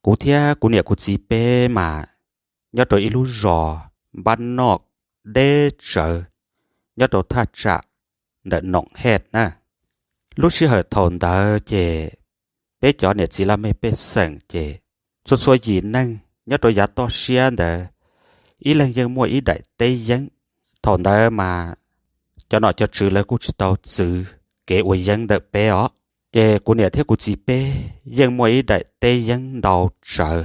Kuv thiab kuv niam kuv txiv peb mas nyob rau ib lub zos npab noj deb tsawv, nyob rau thaj tsam ntawm Noom Hej na. Lub sij hawm thaum ntawd ces peb cov niam txiv laj mej pej xeem ces txhua txhua yim neeg nyob rau yav toj siab ntawd ib leeg yeej muaj ib daim teb yeeb. Thaum ntawd mas cov nom cov tswv lawv kuj tsis tau txwv kev ua yeeb ntawm peb os. Ces kuv niam thiab kuv txiv peb yeej muaj ib daim teb yeeb ntau tsawv.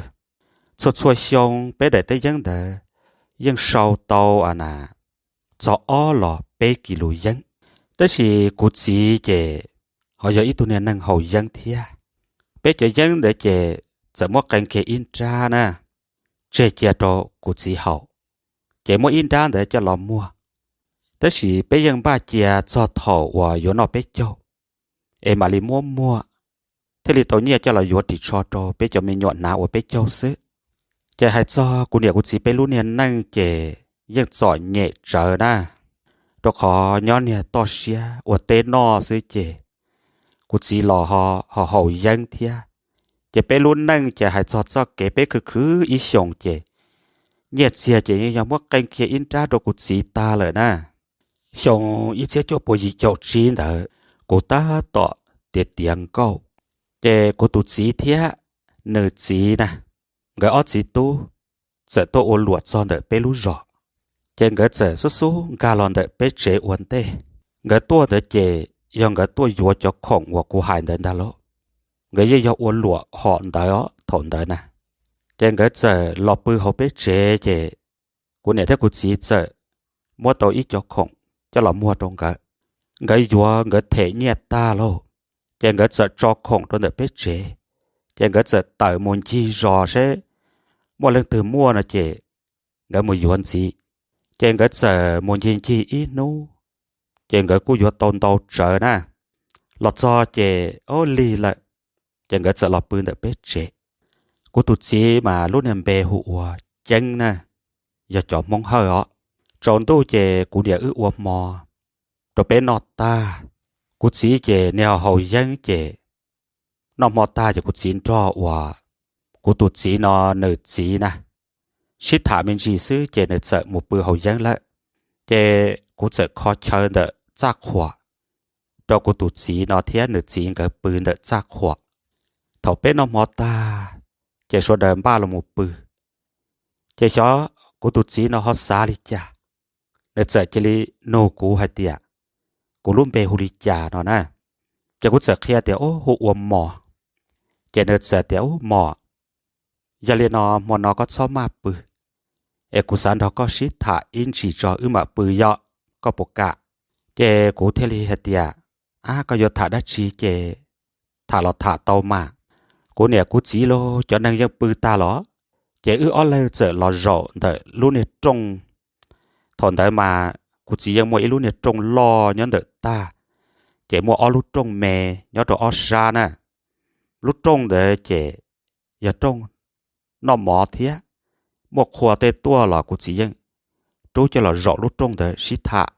Txhua txhua xyoo peb daim teb yeeb ntawd yeej sau tau a na txog ob los peb kis lus yeeb. Tab sis kuv txiv ces ho yog ib tug niag neeg haus yeeb thiab. Peb cov yeeb ntawd ces txawm muab qee kiag ib nrab na tseg cia rau kuv txiv haus, ces muab ib nrab ntawd coj los muag. Tab sis peb yeej npaj cia txog thaum uas yuav noj peb caug es mam li muab muag, thiaj li tau nyiaj coj los yuav ris tsho rau peb cov me nyuam hnav ua peb caug xwb. Ces hais txog kuv niam kuv txiv peb lub niag neej ces yeej txom nyem tsawv na, rau qhov nyob niag toj siab ua teb noj xwb ces kuv txiv los ho haus yeeb thiab. Ces peb lub neej ces hais txog txoj kev peb khwv khwv ib xyoos ces nyiaj txiag ces yeej yog muab qee kiag ib nrab rau kuv txiv tag lawm na. Xyoo ib txhiab cuaj pua yim caum tsib ntawd kuv tab tom tiav tiav nkauj, ces kuv tus txiv thiab nws txiv na, nkawd ob txiv tub txawm tuaj ua luam txog ntawm peb lub zos. Ces nkawd txawm xub xub nkag los ntawm peb tsev ua ntej. Nkawd tuaj ntawd ces yog nkawd tuaj yuav cov khoom uas kuv hais ntawd ntag lauj. Nkawd yeej yog ua luam hom ntawd os thaum ntawd na. Ces nkawd txawm los pw hauv peb tsev ces kuv niam thiab kuv txiv txawm muab tau ib co khoom coj los muag rau nkawd. Nkawd yuav nkawd them nyiaj tag lauj, ces nkawd txawm tso khoom rau ntawm peb tsev, ces nkawd txawm tawm mus ncig zos seb muaj leej twg muaj no ces nkawd mus yuav ntxiv. Ces nkawd txawm mus ncig ncig ib hnub, ces nkawd kuj yuav tau ntau tsawv na. Los txog ces ua lig lawm, ces nkawd txawm los pw ntawm peb tsev. Kuv tus txiv mas lub niag npe hu ua Ceeb na, yog cov Hmoob Hawj os. Tsaus ntuj ces kuv niam wb ua hmo rau peb noj tag, kuv txiv ces niag haus yeeb ces noj hmo tag ces kuv txiv nrog uas kuv tus txiv no nws txiv na sib tham me ntsis xwb ces nws txawm mus pw haus yeeb lawm. Ces kuv txawm kho chaw ntawm txaj qhuam rau kuv tus txiv no thiab nws txiv nkawd pw ntawm txaj qhuam. Thaum peb noj hmo tag, ces sawv daws npaj los mus pw. Ces xyov kuv tus txiv no ho xav li cas, nws txawm cia li nug kuv hais tias kuv lub npe hu li cas no na. Ces kuv txawm qhia tias ub, hu ua Mos. Ces nws txawm tias ub Mos, yog li no hmo no koj txhob maj pw, es kuv xav nrog koj sib tham ib ntsis tso wb mam pw yom, koj puas kam? Ces kuv thiaj li hais tias ab, koj yuav tham dab tsi ces tham los tham tau mas. Kuv niam kuv txiv los cov neeg yeej pw tag los, ces wb ob leeg txawm los zaum ntawm lub niag rooj. Thaum ntawd mas kuv txiv yeej muaj ib lub niag rooj loj nyob ntawm tag, ces muaj ob lub rooj me nyob rau ob sab na. Lub rooj ntawd ces yog rooj noj mov thiab, muaj qhua tej tuaj los kuv txiv yeej rub coj los zaum lub rooj ntawd sib tham.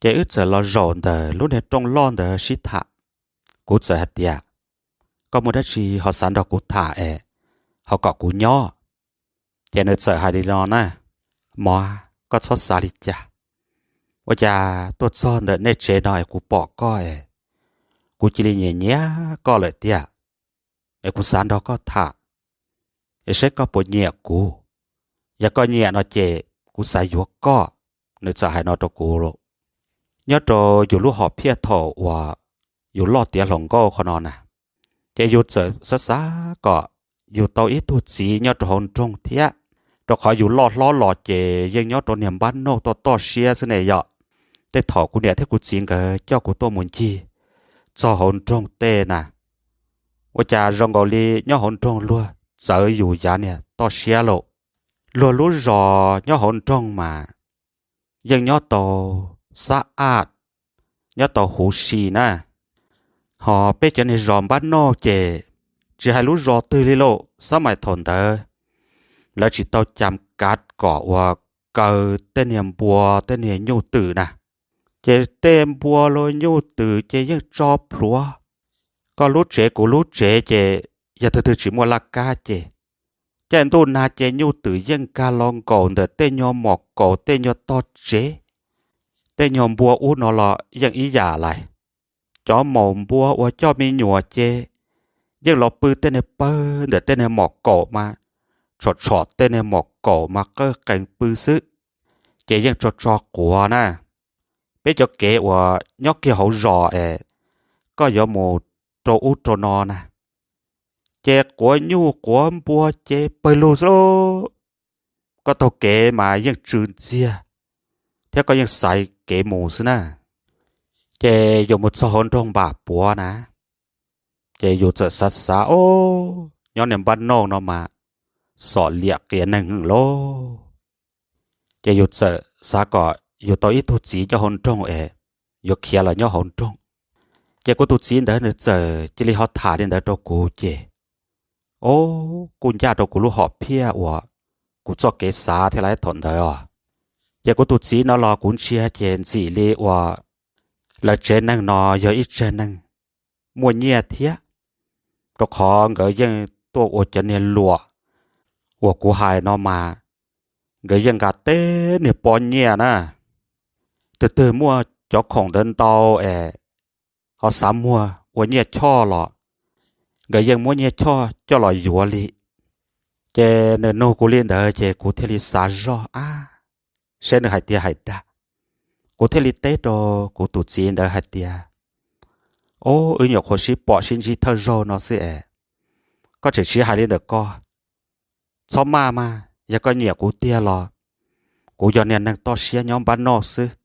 Ces wb txawm los zaum ntawm lub niag rooj loj ntawd sib tham. Kuv txawm hais tias koj muaj dab tsi ho xav nrog kuv tham es ho kom kuv nyob? Ces nws txawm hais li no na, Mos, koj txhob xav li cas. Ua cas tuaj txog ntawm nej tsev no es kuv pom koj es kuv cia li nyiam nyiam koj lawm tiag, es kuv xav nrog koj tham, es saib koj puas nyiam kuv. Yog koj nyiam no ces kuv xav yuav koj. Nws txawm hais no rau kuv. Nyob rau yus lub hom phiaj thaum uas yus loj tiav hluas nkauj qhov no na, ces yus txawm xav xav kom yus tau ib tug txiv nyob rau hauv nroog thiab, rau qhov yus loj hlob los ces yeej nyob rau niag npab noj toj toj siab xwb ne yom. Tej thaum kuv niam thiab kuv txiv nkawd coj kuv tuaj mus ncig txog hauv nroog tej na, ua cas zoo nkaus li nyob hauv nroog luag txawv yus yav niag toj siab lauj. Luag lub zos nyob hauv nroog mas yeej nyob tau xab aj, nyob tau huv si na. Ho peb cov niag zos npab noj ces tsis hais lub zos twg li lauj, xab mais thaum ntawd lawv tsis tau cam kav kom uas kaw tej niag npua tej niag nyuj twm na. Ces tej npua los nyuj twm ces yeej tso plhuav, koj lub tsev kuv lub tsev ces yog twg twg tsis muaj laj kab ces Caij ntuj nag ces nyuj twm yeej nkag los nkaum ntawm tej nyuag mom kaum tej nyuag tog tsev, tej nyuag npua ub no los yeej ib yam lais. Cov maum npua uas coj me nyuam ces yeej los pw tej niag pawg ntawm tej niag mom kaum mas, tshom tshom tej niag mom kaum mas qawj qees pw xwb, ces yeej tso tso quav na. Peb cov kev uas nyob kiag hauv zos es koj yuav mus rau ub rau no na, ces quav nyuj quav npua ces pawg lug xwb lauj. Koj taug kev mas yeej tsw ntxiag, thiab koj yeej xaiv kev mus xwb na. Ces yus mus txog hauv nroog npam puav na, ces yus txawm xav xav, o, nyob niag npab nauj no mas xom liam qias neeg lauj. Ces yus txawm xav kom yus tau ib tug txiv nyob hauv nroog es yuav khiav los nyob hauv nroog. Ces kuv tus txiv ntawd nws txawm cia li ho tham li ntawd rau kuv ces, o, kuj ncaj rau kuv lub hom phiaj uas kuv txoj kev xav thiab lawm thaum ntawd os. Ces kuv tus txiv no los kuv ntsia ces ntxim li uas lawv tsev neeg no yog ib tsev neeg muaj nyiaj thiab, rau qhov nkawd yeej tuaj ua cov niag luam uas kuv hais no mas, nkawd yeej nqa teb niag pob nyiaj na. Twg twg muaj cov khoom ntawd ntau es ho xav muag ua nyiaj choj los nkawd yeej muab nyiaj choj coj los yuav li. Ces nws nug kuv li ntawd ces kuv thiaj li xav zoj ab, seb nws hais tiag hais dag. Kuv thiaj li teb rau kuv tus txiv ntawd hais tias, Ub, wb nyuam qhuav sib pom sib ntsib thawj zaug no xwb es koj tseem siv hais li ntawm ko. Txhob maj mas, yog koj nyiam kuv tiag los kuv yog niag neeg toj siab nyob npab noj xwb.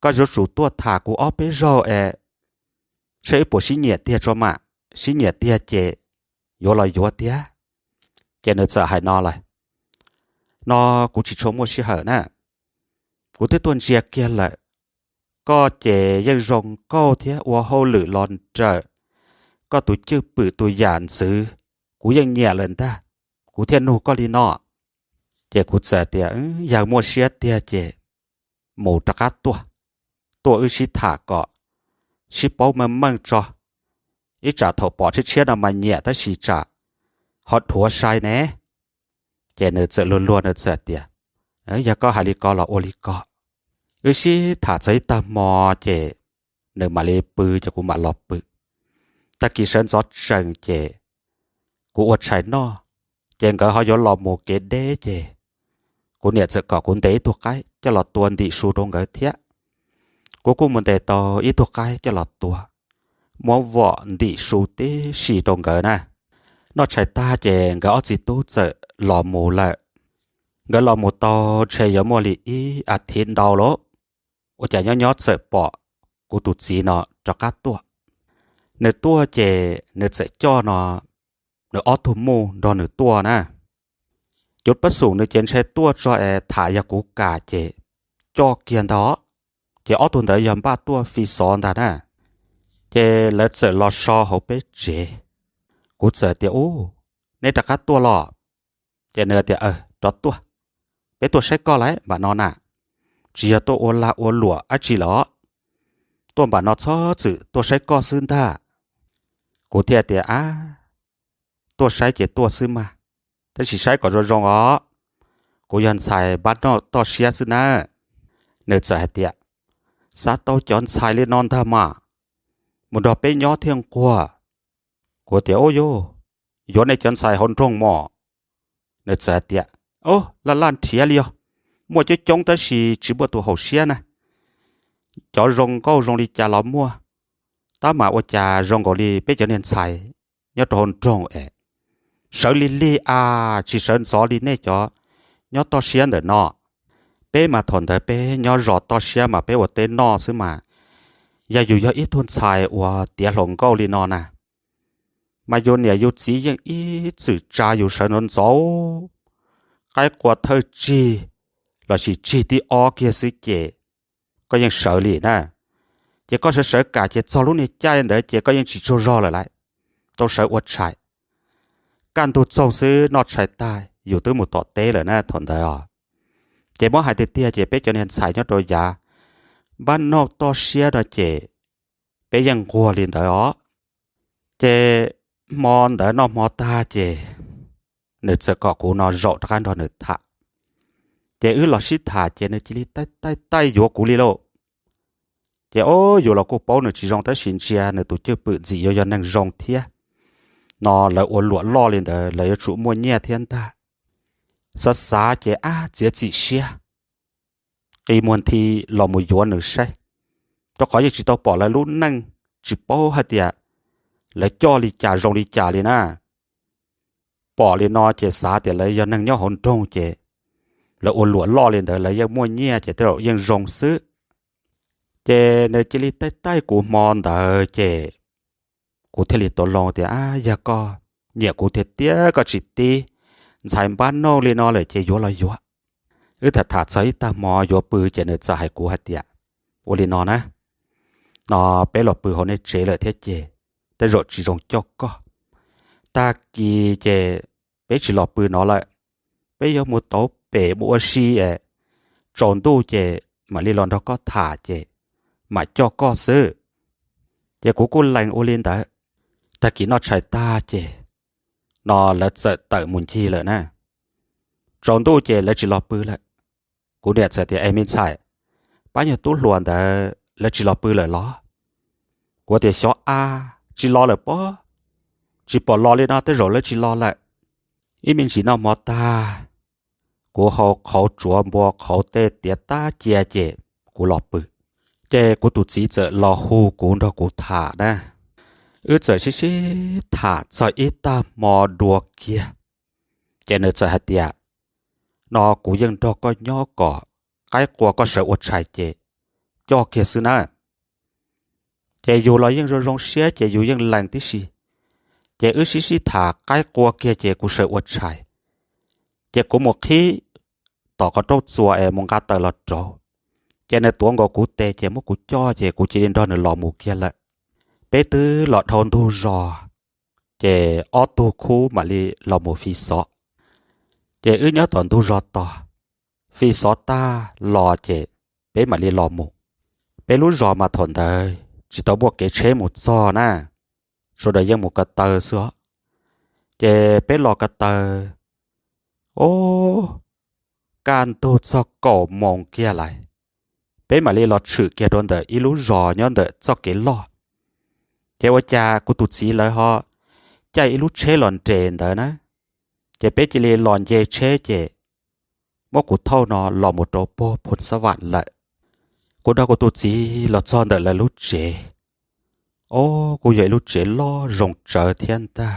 Koj yuav tsum tuaj tham kuv ob peb zaug es saib wb puas sib nyiam tiag tso mam, sib nyiam tiag ces yuav los yuav tiag. Ces nws txawm hais no lawm, No kuv tsis tshua muaj sij hawm na, kuv twb tuaj ntsia kiag lawm. Koj ces yeej zoo nkauj thiab ua hauj lwm los nrawm, koj tus cwj pwm tus yam ntxwv kuv yeej nyiam lawm ntag, kuv thiaj nug koj li no. Ces kuv txawm tias, Yog muaj siab tiag ces mus rov qab tuaj, tuaj wb sib tham kom sib paub meej meej tso, ib tsam thaum pom tshiab tshiab no mas nyiam tab sis tsam ho dhuav sai ne. Ces nws txawm luag luag nws txawm tias, Yog koj hais li ko los ua li ko. Wb sib tham txog ib tag hmo ces nws mam li pw ces kuv mam los pw. Tag kis sawv ntxov tsees ces kuv ua tshais noj, ces nkawd ho yuav los mus kev deb ces kuv niam txawm kom kuv ntes ib tug qaib coj los tua ntim su rau nkawd thiab. Kuv kuj mus ntes tau ib tug qaib coj los tua, muab vom ntim su tib si rau nkawd na. Noj tshais tag ces nkawd ob txiv tub txawm los mus lawm. Nkawd los mus tau ntshe yuav muaj li ib as thiv ntau lawm, ua cas nyob nyob txawm pom kuv tus txiv no rov qab tuaj. Nws tuaj ces nws txawm coj no nws ob tug muj nrog nws tuaj na. Cuv pab xum nws ces ntshe tuaj tso es tham yog kuv kam ces coj kiag ntag. Ces ob tug ntawd yog npaj tuaj fi xov ntag na. Ces lawv txawm los so hauv peb tsev. Kuv txawm tias, Ub, neb rov qab tuaj los? Ces nws tias, Rov tuaj, peb tuaj saib koj lawm npam no na. Tsis yog tuaj ua lag ua luam dab tsi los, tuaj npam no txhob txwm tuaj saib koj xwb ntag. Kuv thiaj tias, Ab, tuaj saib ces tuaj xwb mas, tab sis saib kom zoo zoo os. Kuv yog ntxhais npab noj toj siab xwb na. Nws txawm hais tias, Xav tau cov ntxhais li no ntag mas, mus nrog peb nyob thiaj nquag. Kuv tias, Ub yuj, yuav nej cov ntxhais hauv nroog mos. Nws txawm hais tias, Ub, laj laj nrhiav li os, muaj coob coob tab sis tsis muaj tus haum siab na. Cov zoo nkauj zoo li cas los muaj, tab mas ua cas zoo nkaus li peb cov niag ntxhais nyob rau hauv nroog es sawv lig lig as tsis sawv ntxov li nej cov nyob toj siab ntawm no. Peb mas thaum ntawd peb nyob zos toj siab mas peb ua teb noj xwb mas, yog yus yog ib tug ntxhais uas tiav hluas nkauj li no na, mas yus niam yus txiv yeej ib txwm tsa yus sawv ntxov ntxov, qaib qua thawj tsig lossis tsig tib ob kiag xwb ces koj yeej sawv li na. Ces koj sawv sawv kam ces txog lub niag caij ntawd ces koj yeej tsis tsaug zog lawm lauj, tau sawv ua tshais. Kaj ntug txoog xwb noj tshais tag yus twb mus tom teb lawm na thaum ntawd os. Ces muab hais tiag tiag ces peb cov niag ntxhais nyob rau yav npab noj toj siab no ces peb yeej nquag li ntawd os. Ces hmo ntawd noj hmo tag ces nws txawm kom kuv no zaum rov qab nrog nws tham. Ces wb los sib tham ces nws cia li taij taij taij yuav kuv li lauj. Ces o, yus los kuj paub nws tsis zoo tab sis ntsia nws tus cwj pwm ntxim yuav yog neeg zoo thiab. No lawv ua luam loj li ntawd lawv yuav tsum muaj nyiaj thiab ntag. Xav xav ces ab txiav txim siab qi muag nthi los mus yuav nws saib, rau qhov yeej tsis tau pom lawv lub neej, tsis paub hais tias lawv coj li cas zoo li cas li na. Pom li no ces xav tias lawv yog neeg nyob hauv nroog ces lawv ua luam loj li ntawd lawv yeej muaj nyiaj ces tej zaum yeej zoo xwb. Ces nws cia li taij taij kuv hmo ntawd ces kuv thiaj li tau loo tias, Ab, yog koj nyiam kuv tiag tiag koj tsis tib ntxhais npab nauj li no lawm ces yuav los yuav. Wb tham tham txog ib tag hmo yuav pw ces nws txawm hais kuv hais tias, Ua li no na, no peb los pw hauv nej tsev lawm thiab ces tej zaum tsis zoo coj koj. Tag kis ces peb tsis los pw no lawm, peb yuav mus tauv pem mus ua si es tsaus ntuj ces mam li los nrog koj tham ces mam coj koj xwb. Ces kuv kuj lees ua li ntawd. Tag kis noj tshais tag ces no lawv txawm tawm mus ncig lawm na. Tsaus ntuj ces lawv tsis los pw lawm. Kuv niam txawm tias, Es me ntxhais, pab nyuag tub hluas ntawd lawv tsis los pw lawm los? Kuv tias, Xyov a, tsis los lawm pob, tsis pom los li no tej zaum lawv tsis los lawm. Ib me ntsis noj hmo tag, kuv hau qhauv tsuav npua qhauv tej tiav tab cia ces kuv los pw. Ces kuv tus txiv txawm los hu kuv nrog kuv tham na. Wb txawm sib sib tham txog ib tag hmo dua kiag, ces nws txawm hais tias, No kuv yeej nrog koj nyob kom qaib qua koj sawv ua tshais ces coj kiag xwb na. Ces yus los yeej zoo zoo siab ces yus yeej lees tib si. Ces wb sib sib tham qaib qua kiag ces kuv sawv ua tshais. Ces kuv mus qhib tom qhov rooj txuas es mus nqa taws los rauv, ces nws tuav nkaus kuv tes ces muab kuv coj ces kuv cia li nrog nws los mus kiag lawm. Peb twb los dhau ntug zos, ces ob tug khub mam li los mus fi xov. Ces wb nyob tom ntug zos tos, fi xov tag los ces peb mam li los mus. Peb lub zos mas thaum ntawd tsis tau muaj kev tsheb mus txog na, sawv daws yeej mus ko taw xwb os. Ces peb los ko taw, o, kaj ntug txog kaum moos kiag lawm, peb mam li los tshwm kiag rau ntawm ib lub zos nyob ntawm txoj kev loj. Ces ua cas kuv tus txiv lawv ho caij ib lub tsheb los nres ntawd na, ces peb cia li los nce tsheb ces muab kuv thauj no los mus rau puag Phoo Xab Vam lawm. Kuv nrog kuv tus txiv los txog ntawm lawv lub tsev. O, kuj yog ib lub tsev loj zoo tsawv thiab ntag,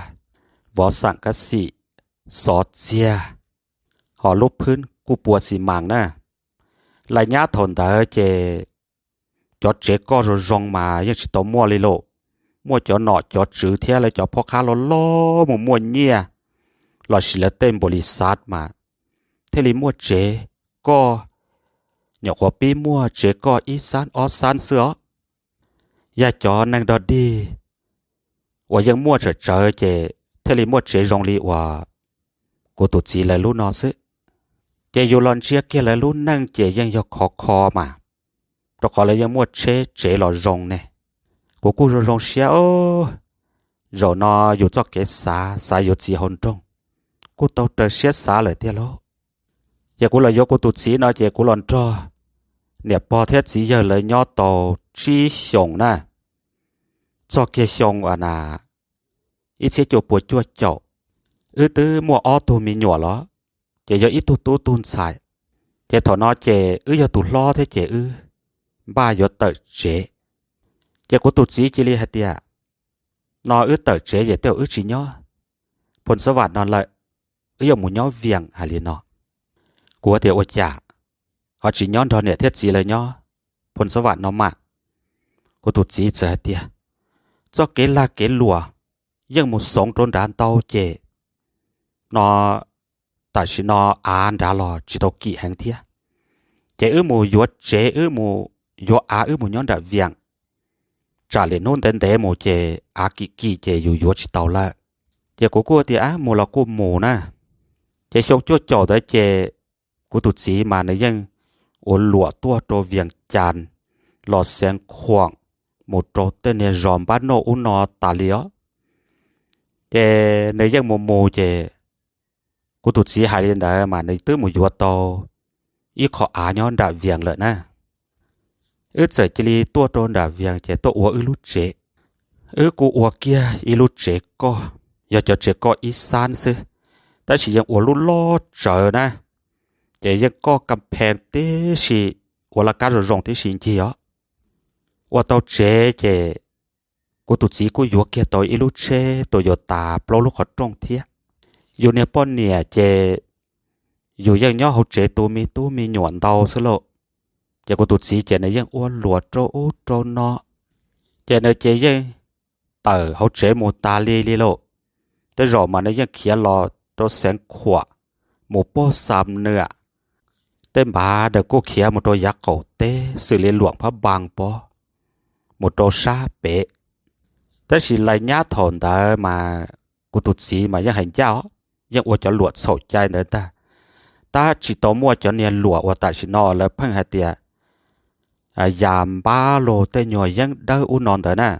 vov xam kab xim, xov txiag, ho lub phwb kuj pua xi mas na. Lais nyab thaum ntawd ces cov tsev koj zoo zoo mas yeej tsis tau muaj li lauj. Muaj cov nom cov tswv thiab lawv cov phob qhab loj loj mus muaj nyiaj los sis lawv tej npaum li xav mas thiaj li muaj tsev koj. Nyuam qhuav pib muaj tsev koj ib xab ob xab xwb os. Yog cov neeg dog dig uas yeej muaj tsawm tsawv ces thiaj li muaj tsev zoo li uas kuv tus txiv lawv lub no xwb. Ces yus los ntsia kiag lawv lub neej ces yeej yog khov kho mas, rau qhov lawv yeej muaj tsheb tsev los zoo ne. Kuv kuj zoo zoo siab, zaum no yus txoj kev xav xav yuav txiv hauv nroog kuj tau raws siab xav lawm tiag lauj. Ces kuv los yuav kuv tus txiv no ces kuv los nrog niam pog thiab txiv yawg lawv nyob tau tsib xyoos na. Txog kiag xyoo a na, ib txhiab cuaj pua cuaj caum, wb twb muaj ob tug me nyuam los, ces yog ib tug tub tug ntxhais. Ces thaum no ces wb yog tus hlob thiab ces wb npaj yuav tawm tsev. Ces kuv tus txiv cia li hais tias, no wb tawm tsev ces tej zaum wb tsis nyob Phoo Xab Vam no lawm, wb yuav mus nyob Vias hais li no. Kuv tias ua cas ho tsis nyob nrog niam thiab txiv lawv nyob Phoo Xab Vam no mas? Kuv tus txiv txawm hais tias, txoj kev lag kev luam yeej mus xoov rau nrad ntau ces no tam sim no av nrad los tsis tau kim heev thiab. Ces wb mus yuav tsev, wb mus yuav av wb mus nyob nram Vias, tsam lwm hnub ntev ntev mus ces av kim kim ces yus yuav tsis tau lawm. Ces kuv kuj tias ab mus los kuj mus na. Ces xyoo cuaj caum ntawd ces kuv tus txiv mas nws yeej ua luam tuaj rau Vias Cas, los Xeev Khuam, mus rau tej niag zos npab noj ub no tas li os. Ces nws yeej mus mus ces Kuv tus txiv hais li ntawd mas nws twb mus yuav tau ib qho av nyob nram Vias lawm na. Wb txawm cia li tuaj rau nram Vias ces tuaj ua wb lub tsev. Wb kuj ua kiag ib lub tsev koj, yog cov tsev koj ib xab xwb, tab sis yeej ua lub loj tsawv na, ces yeej koj ka phees tib si, ua laj kab zoo zoo tib si ncig os. Ua tau tsev ces kuv tus txiv kuj yuav kiag tau ib lub tsheb Toyota plaub lub qhov rooj thiab. Yus niag poj niam ces yus yeej nyob hauv tsev tu me tub me nyuam ntau xwb lauj. Ces kuv tus txiv ces nws yeej ua luam rau ub rau no, ces nws ces yeej tawm hauv tsev mus tas li li lauj. Tej zaum mas nws yeej khiav los rau Xeev Khuam, mus puag Xam Nuam, tej npav nws kuj khiav mus rau yav qaum teb xws li Luam Phab Npas Pov, mus rau sab pem. Tab sis lais nyab thaum ntawd mas kuv tus txiv mas yeej hais ncaj os, yeej ua cov luam txhaum cai ntawd ntag. Tab tsis tau muaj cov niag luam uas tam sim no lawv pheej hais tias yas npab los tej nyuag yeeb dawb ub no ntawd na,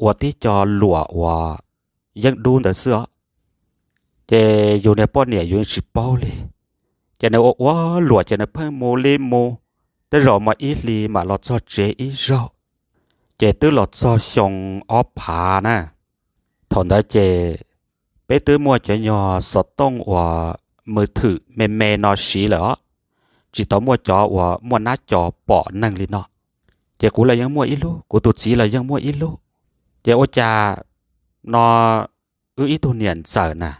ua tib co luam uas yeeb dub ntawd xwb os. Ces yus niag poj niam yus tsis paub li, ces nws ua ua luam ces nws pheej mus li mus, tej zaum mas ib hlis mam los txog tsev ib zaug. Ces twb los txog xyoo ob phav na, thaum ntawd ces peb twb muaj cov nyuag xov tooj uas mws thwm me me no siv lawm os, tsis tau muaj cov uas muaj nab co pom neeg li no. Ces kuv los yeej muaj ib lub, kuv tus txiv los yeej muaj ib lub. Ces ua cas no wb ib tug niam ntxawm na,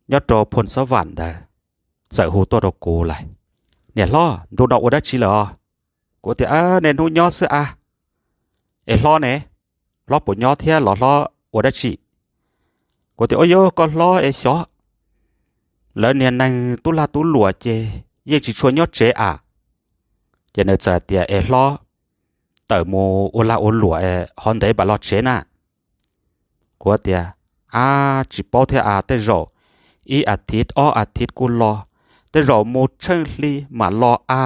nyob rau Phoo Xab Vam ntawd, txawm hu tuaj rau kuv lais, Niam hlob, ntu no ua dab tsi lawm os? Kuv tias, Niaj hnub nyob xwb a. Es hlob ne? Hlob puas nyob thiab los hlob ua dab tsi? Kuv tias, Ua yog koj hlob es xyov, lawv niag neeg tub lag tub luam ces yeej tsis tshua nyob tsev a. Ces nws txawm tias, Es hlob tawm mus ua lag ua luam ho ntev mam los tsev na. Kuv tias, Ab, tsis paub thiab a, tej zaum ib as thiv ob as thiv kuj los, tej zaum mus tsheej hli mam los a.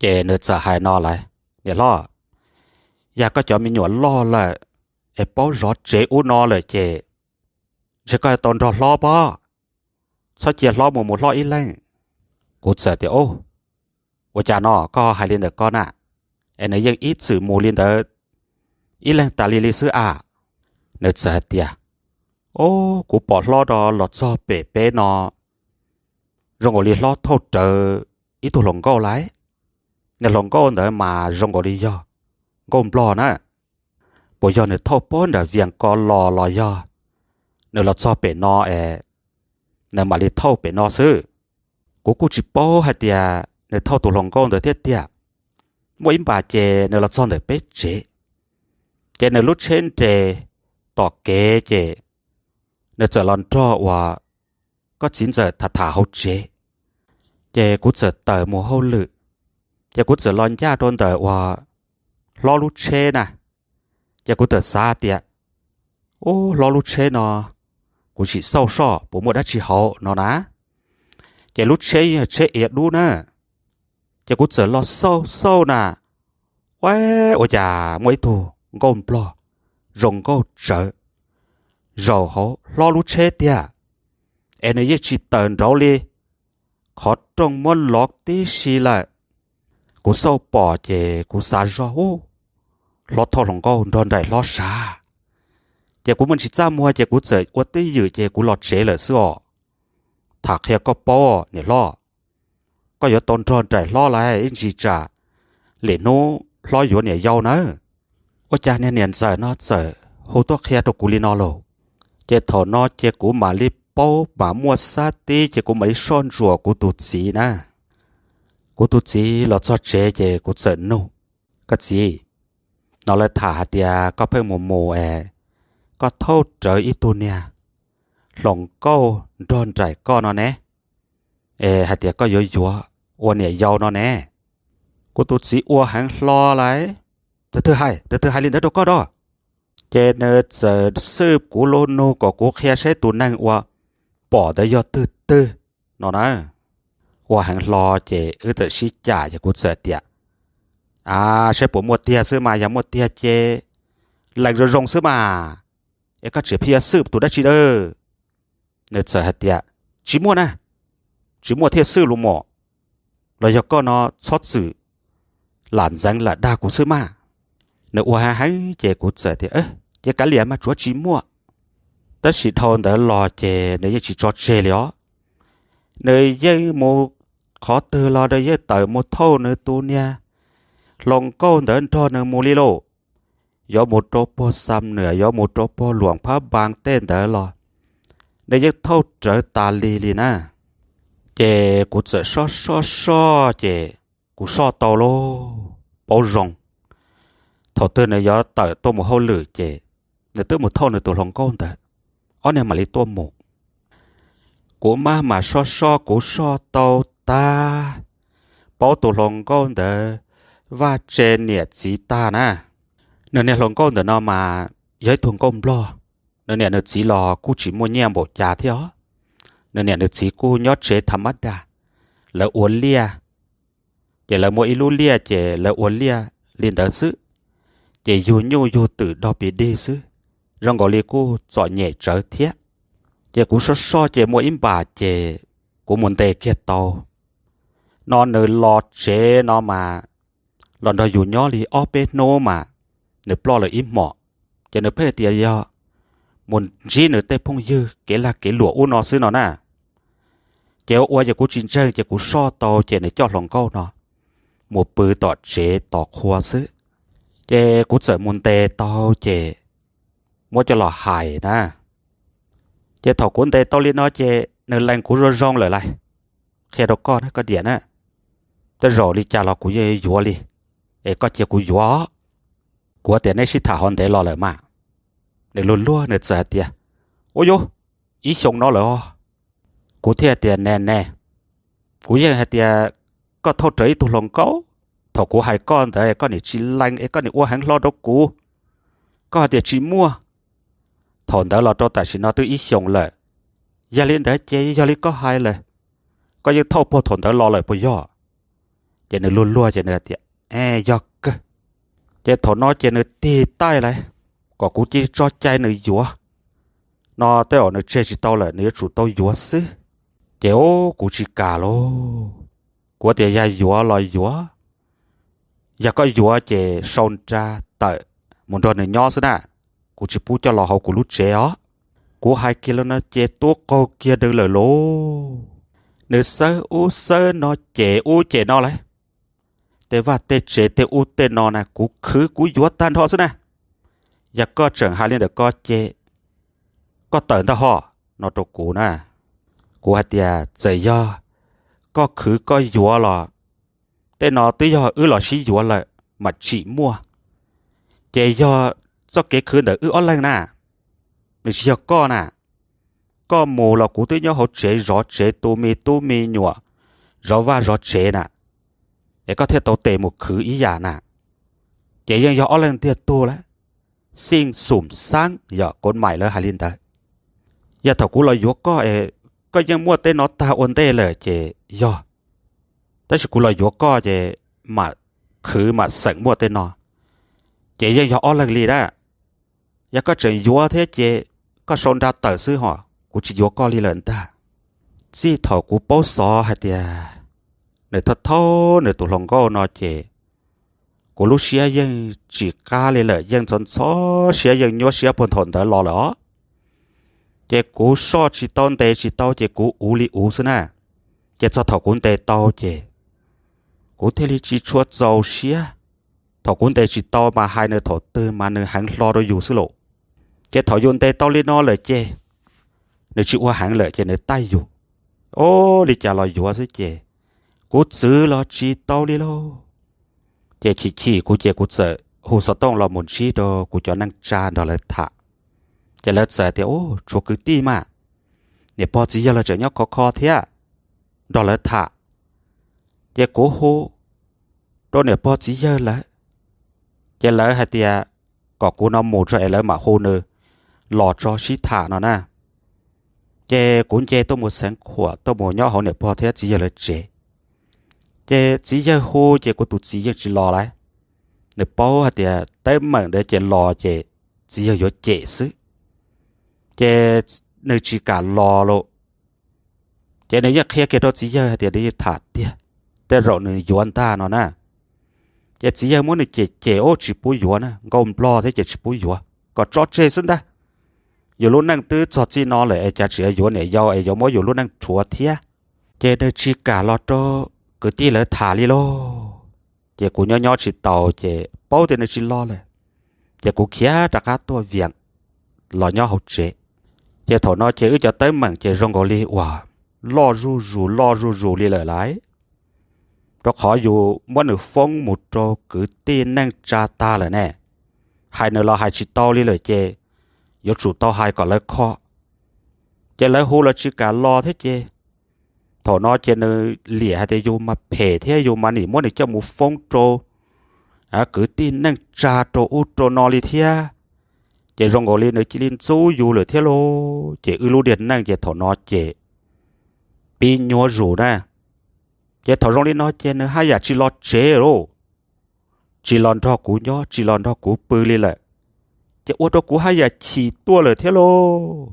Ces nws txawm hais no lawm, Niam hlob, yog koj cov me nyuam loj lawm es paub zov tsev ub no lawm ces ntshe koj tau nrog hlob pob, txhob cia hlob mus mus hlob ib leeg. Kuv txawm tias, Ua cas no koj hais li ntawd koj na? Es nws yeej ib txwm mus li ntawd ib leeg tas li li xwb a. Nws txawm hais tias, Ob, kuv pom hlob rov los txog pem peb no, zoo nkaus li hlob thauj rawv ib tug hluas nkauj lawm. Niag hluas nkauj ntawd mas zoo nkaus li yog nkauj nplog na. Puas yog nws thauj puag nram Vias ko los los yog nws los txog pem no es nws mam li thauj pem no xwb? Kuv kuj tsis paub hais tias nws thauj tus hluas nkauj ntawd thiab tiag. Muaj ib npas ces nws los txog ntawm peb tsev, ces nws lub tsheb nres tom kev ces nws txawm los nrog uas koj txiv ntxawm tham tham hauv tsev. Ces kuv txawm tawm mus hauj lwm, ces kuv txawm los ncaj rau ntawm uas hlob lub tsheb na. Ces kuv txawm xav tias, Ub, hlob lub tsheb no, kuv sim xauj soj puas muaj dab tsi hauv no na. Ces lub tsheb yog tsheb iav dub na. Ces kuv txawm los xauj xauj na, ua, ua cas muaj ib tug nkauj nplog zoo nkauj tsawv zaum hauv hlob lub tsheb tiag, es nws yeej tsis tawm nraud li, qhov rooj muab lov tib si lawm. Kuv xauj pom ces kuv xav zog, Ub, hlob thauj hluas nkauj nrog nraim hlob sav. Ces kuv muaj ntsis txaj muag ces kuv txawm ua twj ywm ces kuv los tsev lawm xwb os. Tham qhia koj paub niam hlob, koj yuav tau nrog nraim hlob lawm ib ntsis tsam lwm hnub hlob yuav niam yau nawb. Ua cas niag niam ntxawm no txawm hu tuaj qhia rau kuv li no lauj? Ces thaum no ces kuv mam li paub mam muaj xab tib ces kuv mam li soj ntsuam kuv tus txiv na. Kuv tus txiv los txog tsev ces kuv txawm nug, Koj txiv, no lawv tham hais tias koj pheej mus mus es koj thauj rawv ib tug niag hluas nkauj nrog nraim koj no ne, es hais tias koj yuav yuav ua niam yau no ne. Kuv tus txiv ua heev hlo lawm, Tus twg hais, tus twg hais li ntawd rau koj da? Ces nws txawm xwb kuv lub nug kom kuv qhia saib tus neeg uas pom ntawd yog twg twg no na. Ua heev hlo ces wb txawm sib cam ces kuv txawm tias, A, saib puas muaj tiag xwb mas, yog muaj tiag ces lees zoo zoo xwb mas, es koj tseem pheej yuav xwb tus dab tsi da? Nws txawm hais tias, Tsis muaj na, tsis muaj thiaj xwb los mas, los yog koj no txhob txwm lam ntxeev lam dag kuv xwb mas. Nws ua heev heev ces kuv txawm tias, Ces kav liam mas, tsuav tsis muaj. Tab sis dhau ntawd los ces nws yeej tsis tso tseg li os. Nws yeej mus qhov twg los nws yeej tawm mus thauj nws tus niag hluas nkauj ntawd nrog nws mus li lauj. Yuav mus rau puag Xam Nuam, yuav mus rau puag Luam Phab Npas tej ntawd los nws yeej thauj rawv tas li li na. Ces kuv txawm soj soj soj ces kuv soj tau lauj, paub zoo. Thaum twg nws yuav tawm tuaj mus hauj lwm ces nws twb mus thauj nws tus hluas nkauj ntawd, ob niag mam li tuaj mus. Kuv maj mam soj soj, kuv soj tau tag, paub tus hluas nkauj ntawd vaj tse niam txiv tag na. Nws niag hluas nkauj ntawm no mas yog ib tug nkauj nplog, nws niam nws txiv los kuj tsis muaj nyiaj npaum cas thiab os. Nws niam nws txiv kuj nyob tsev tha mab dag, lawv ua liaj, ces lawv muaj ib lub liaj ces lawv ua liaj li ntawd xwb, ces yug nyuj yug twm dog pis dig xwb, zoo nkaus li kuj txom nyem tsawv thiab. Ces kuv soj soj ces muaj ib npam ces kuv mus ntes kiag tau. No nws los tsev no mas los nrog yus nyob li ob peb hnub mas nws ploj lawm ib hmos, ces nws pheej tias yog mus ntsib nws tej phooj ywg kev lag kev luam ub no xwb no na. Ces ua ua ces kuv tsis ntseeg ces kuv soj tau ces nws coj hluas nkauj no mus pw tom tsev tos qhua xwb. Ces kuv txawm mus ntes tau ces muab coj los hais na. Ces thaum kuv ntes tau li no ces nws lees kuv zoo zoo lawm lauj. Qhia rau koj na koj diam na, tej zaum li cas los kuv yeej yuav li, es koj cia kuv yuav. Kuv tias neb sib tham ho ntev los lawm mas. Nws luag luag nws txawm hais tias, Ua yuav ib xyoos no lawm os. Kuv thiaj tias, Ne ne, kuv yeej hais tias koj thauj rawv ib tug hluas nkauj, thaum kuv hais koj ntawd koj niam tsis lees es koj niam ua heev hlo rau kuv, koj hais tias tsis muaj. Thaum ntawd los rau tam sim no twb ib xyoos lawm, yog li ntawd ces yog li koj hais lawm, koj yeej thauj puag thaum ntawd los lawm puas yog? Ces nws luag luag ces nws tias, E, yog kawg. Ces thaum no ces nws tig taij lawm kom kuv cia tso cai nws yuav. No tej zaum nws tseg tsis tau lawm, nws yuav tsum tau yuav xwb. Ces ub, kuv tsis kam lauj. Kuv tias, Yog yuav los yuav, yog koj yuav ces sau nra tawm mus nrog nws nyob xwb na, kuv tsis pub coj los hauv kuv lub tsev os. Kuv hais kiag li no ces tuab qaug kiag nws lawm lauj. Nws xawb ub xawb no ces ub ces no lauj. Tej vaj tej tsev tej ub tej no na kuv khwv kuv yuav tag nrho xwb na. Yog koj tseem hais li ntawm ko ces koj tawm ntag ho, no rau kuv na. Kuv hais tias, Txawm yog koj khwv koj yuav los tej no twb yog wb los sib yuav lawm mam tsim muaj, ces yog txoj kev khwv ntawm wb ob leeg na, nws tsis yog koj na. Koj mus los kuv twb nyob hauv tsev zov tsev tu me tub me nyuam, zov vaj zov tsev na, es koj thiaj tau tes mus khwv ib yam na. Ces yeej yog ob leeg ntiag tug lawm, xij xum xaab yom, kuv maim lawv hais li ntawd. Yog thaum kuv los yuav koj es koj yeej muaj tej no tag ua ntej lawm ces yog, tab sis kuv los yuav koj ces mam khwv mam xeem muaj tej no, ces yeej yog ob leeg li na. Yog koj tseem yuav thiab ces koj sau nra tawm xwb ho, kuv tsis yuav koj li lawm ntag. Txij thaum kuv paub xov hais tias nws thauj thauj nws tus hluas nkauj no ces kuv lub siab yeej tsis qab li lawm, yeej ntxhov ntxhov siab, yeej nyuaj siab puag thaum ntawd los lawm os. Ces kuv soj tsis tau ntes tsis tau ces kuv uv li uv xwb na. Ces txog thaum kuv ntes tau ces kuv thiaj li tsis tshua txaus siab. Thaum kuv ntes tsis tau mas hais nws thaum twg mas nws heev hlo rau yus xwb lauj. Ces thaum yus ntes tau li no lawm ces nws tsis ua heev lawm ces nws taij yus, o, li cas los yuav xwb ces kuv txwv los tsis tau li lauj. Ces chim chim kuv ces kuv txawm hu xov tooj los mus ntsib rau kuv cov neej tsa nrog lawv tham. Ces lawv txawm tias, U, tshuav kwv tij mas, niam pog txiv yawg los tseem nyob khov kho thiab, nrog lawv tham. Ces kuv hu rau niam pog txiv yawg lawv, ces lawv hais tias kom kuv no mus tso es lawv mam hu nws los tso sib tham no na. Ces kuv nce tuaj mus xeev khuam tuaj mus nyob hauv niam pog thiab txiv yawg lawv tsev. Ces txiv yawg hu ces kuv tus txiv yeej tsis los lawm. Nws paub hais tias teeb meem ntawd ces los ces txiv yawg yuav cem xwb. Ces nws tsis kam los lauj. Ces nws yeej qhia kiag rau txiv yawg hais tias nws yeej tham tiag, tej zaum nws yuav ntag no na. Ces txiv yawg muab nws cem cem ub tsis pub yuav na, nkauj nplog thiab ces tsis pub yuav, kom tso tseg xwb ntag. Yus lub neej twb txog txij no lawm es cas tseem yuav niam yau es yuav muab yus lub neej rhuav thiab. Ces nws tsis kam los rau kwv tij lawv tham li lauj. Ces kuv nyob nyob tsis taus ces paub tias nws tsis los lawm, ces kuv khiav rov qab tuaj Vias los nyob hauv tsev. Ces thaum no ces wb cov teeb meem ces zoo nkaus li uas loj zuj zus loj zuj zus li lawm lauj, rau qhov yus muab nws foob mus rau kwv tij neej tsa tag lawm ne. Hais nws los hais tsis tau li lawm ces yuav tsum tau hais kom lawv kho. Ces lawv hu los tsis kam los thiab ces thaum no ces nws liam hais tias yus mas phem thiab yus mas nim muab nws coj mus foob rau kwv tij neej tsa rau ub rau no li thiab. Ces zoo nkaus li nws cia li ntxub yus lawm thiab lauj. Ces wb lub diag neej ces thaum no ces pib nyuaj zus na. Ces thaum zoo li no ces nws haj yam tsis los tsev lauj, tsis los nrog kuv nyob tsis los nrog kuv pw li lawm. Ces ua rau kuv haj yam chim tuaj lawm thiab lauj,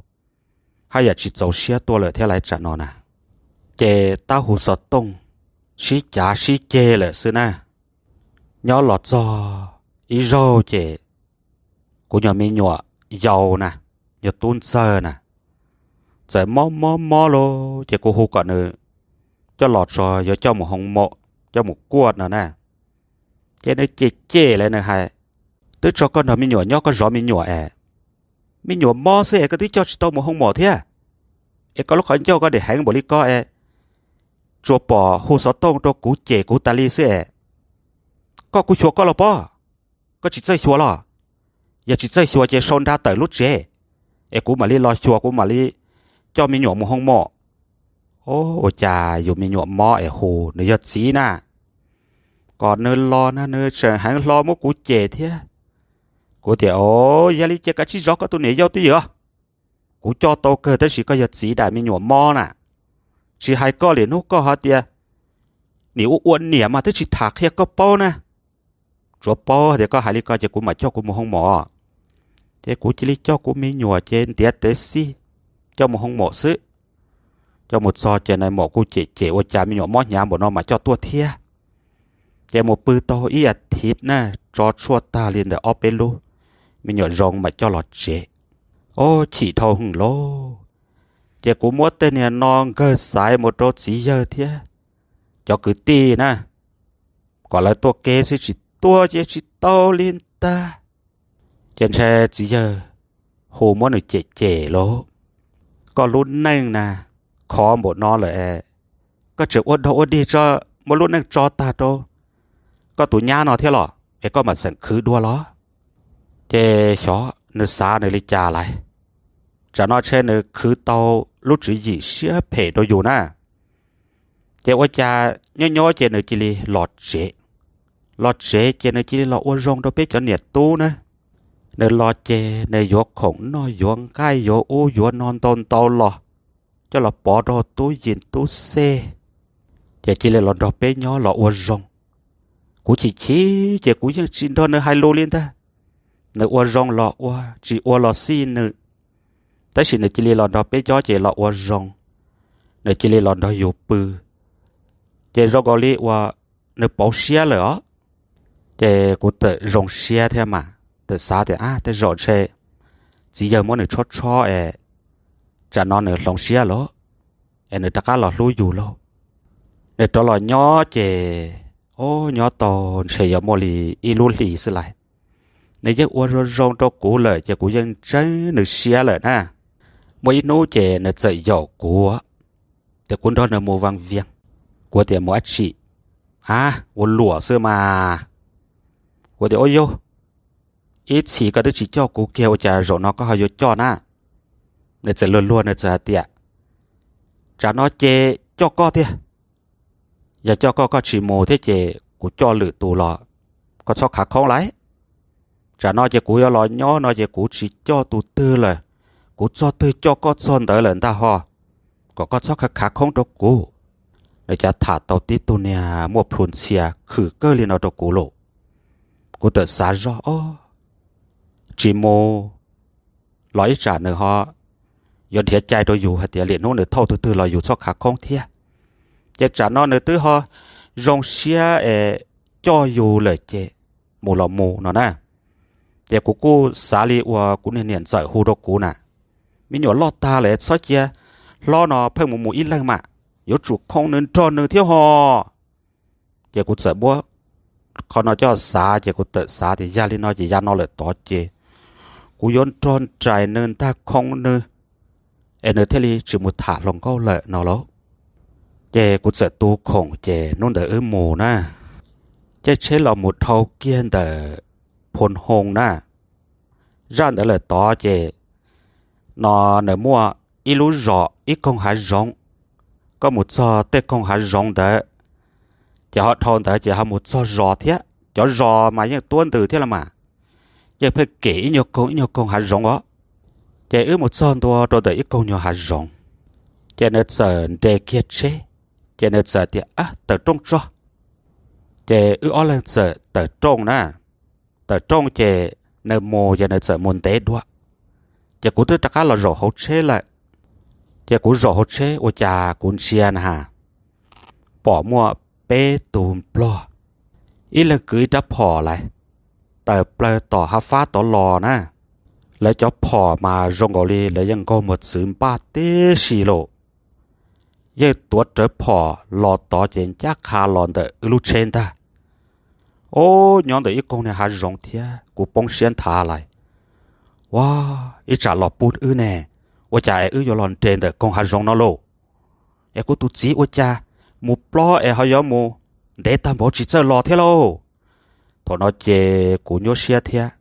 haj yam tsis txaus siab tuaj lawm thiab lauj tsam no na. Ces tab hu xov tooj sib cav sib ceg lawm xwb na. Nyob los txog ib zaug ces kuv nyuag me nyuam yau na, yog tub ntxawg na, txawm mob mob mob lauj. Ces kuv hu kom nws coj los tso yuav coj mus hoo maum, coj mus kuaj no na. Ces nws cem cem lawm nws hais, twb tso koj nrog me nyuam nyob koj zov me nyuam es, me nyuam mob xwb es koj twb coj tsis tau mus hoo maum thiab. Es koj lub qhov ncauj koj dim heev npaum li koj es tsuas pom hu xov tooj rau kuv cem kuv tas li xwb es, koj kuv xyuas koj los pob, koj tsis txawj xyuas los? Yog tsis txawj xyuas ces sau nra tawm lub tsev, es kuv mam li los xyuas kuv mam li coj me nyuam mus hoo maum. Ua cas yus me nyuam mob es hu nws yog txiv na, kom nws los na nws tseem heev hlo muab kuv cem thiab. Kuv tias o, yog li ces kav tsij zov koj tus niam yau twj ywm, kuv coj tau kawg tab sis koj yog txiv dam me nyuam mob na. Tsis hais koj li hnub koj hais tias nim ua ua niam mas twb tsis tham qhia koj paub na, tsuav paub tias koj hais li ko ces kuv mam coj kuv mus hoo maum. Ces kuv cia li coj kuv me nyuam ces ntiav tev xij coj mus hoo maum xwb. Coj mus txog ces nais maum kuj cem cem ua cas me nyuam mob hnyav npaum no mam coj tuaj thiab. Ces mus pw tau ib as thiv na, tso tshuaj tag li ntawm ob peb lub, me nyuam zoo mam coj los tsev. O, chim dhau hwv lauj. Ces kuv muab tej niag no nkawg xaiv mus rau txiv yawg thiab cov kwv tij na, kom lawv tuaj kev xwb tsis tuaj ces tsis tau li ntag. Ces ntshai txiv yawg hu muab nws cem cem lauj, koj lub neej na khov npaum no lawm, koj tseem ua dog ua dig tso, muab lub neej tso tag rau koj tus nyab no thiab los es koj mam xeem khwv dua los? Ces xyov nws xav nws li cas lawm, tsam no ntshe nws khwv tau lub tswv yim siab phem rau yus na. Ces ua cas nyob nyob ces nws cia li los tsev. Los tsev ces nws cia li los ua zoo rau peb cov niam tub na. Nws los ces nws yuav khoom noj yuav nqaij yuav ub yuav no ntau ntau los, coj los pov rau tub yim tub xej, ces cia li los nrog peb nyob los ua zoo. Kuv chim chim ces kuv yeej tsis nrog nws hais lus li ntag. Nws ua zoo los ua, tsis ua los xij nws, tab sis nws cia li los nrog peb nyob ces los ua zoo, nws cia li los nrog yus pw, ces zoo nkaus li uas nws pauv siab lawm os. Ces kuv txawm zoo siab thiab mas, txawm xav tias a tej zaum ntshe txiv yawg muab nws tshob tshob es tsam no nws hloov siab lawm es nws rov qab los hlub yus lauj. Nws rov los nyob ces, o, nyob tau ntshe yuav muaj li ib lub hlis xwb lawm, nws yeej ua zoo zoo rau kuv lawm ces kuv yeej ntseeg nws siab lawm na. Muaj ib hnub ces nws txawm yaum kuv tias kuv nrog nws mus Vaj Viaj. Kuv tias mus dab tsi? A, ua luam xwb mas. Kuv tias ua yog ib txhis koj twb tsis coj kuv kiag ua cas zaum no koj ho yuav coj na? Nws txawm luag luag nws txawm hais tias tsam no ces coj koj tiag, yog coj koj koj tsis mus thiab ces kuv coj lwm tus los koj txhob khav khoob lawm. Tsam no ces kuv yuav los nyob no ces kuv tsis coj tus twg lawm, kuv txog twg coj koj txog ntawd lawm ntag ho, kom koj txhob khav khav khoob rau kuv. Nws cas tham tau tib tug niag muaj plhu ntxhias khwm kawg li no rau kuv lauj. Kuv txawm xav zog o, tsis mus los ib tsam nws ho yuav nrhiav cai rau yus hais tias lwm hnub nws thauj tus twg los yus txhob khav khoob thiab. Ces tsam no nws twb ho zoo siab es coj yus lawm ces mus los mus no na. Ces kuv kuj xav li uas kuv niag niam ntxawm hu rau kuv na, me nyuam loj tag lawm txhob cia hlob no pheej mus mus ib leeg mas, yuav tsum khoo nws nrog nws thiab ho. Ces kuv txawm muab qhov no coj xav ces kuv txawm xav tias yog li no ces yav no lawm tod ces kuv yuav nrog nraim nws ntag, khoo nws es nws thiaj li tsis mus tham hluas nkauj lawm no lauj. Ces kuv txawm tu khoom ces hnub ntawd wb mus na, caij tsheb los mus dhau kiag ntawm Phu Hoo na. Zaj ntawd lawm tod ces no nws muaj ib lub zos ib koog hav zoov. Koj mus txog tej koog hav zoov ntawd ces ho dhau ntawd ces ho mus txog zos thiab. Cov zos mas yeej tuab ntws thiab los mas, yeej pheej kem ib nyuag koog ib nyuag koog hav zoov os. Ces wb mus txog ntua rau ntawm ib koog nyuag hav zoov, ces nws txawm nres kiag tsheb, ces nws txawm tias, Ab, tawm rooj tso. Ces wb ob leeg txawm tawm rooj na. Tawm rooj ces nws mus ces nws txawm mus ntev dua, ces kuv twb rov qab los zaum hauv tsheb lawm. Ces kuv zaum hauv tsheb ua cas kuv ntsia na has, pom muaj peb tus nplog, ib leeg kwv ib rab phom lawm, tawm plaws tom hav fab tod los na. Lawv cov phom mas zoo nkaus li lawv yeej nkaug mos txwv npaj tib si lauj. Yeej tuav rawv phom los tod ces ncaj qha los ntawm wb lub tsheb ntag. Ob, nyob ntawm ib koog niag hav zoov thiab kuv poob siab nthav lawm. Ua, ib tsam los pub wb ne, ua cas es wb yuav los nres ntawm koog hav zoov no lauj? Es kuv tus txiv ua cas mus plob es ho yuav mus ntev tag npaum tsis txawj los thiab lauj? Thaum no ces kuv nyuaj siab thiab,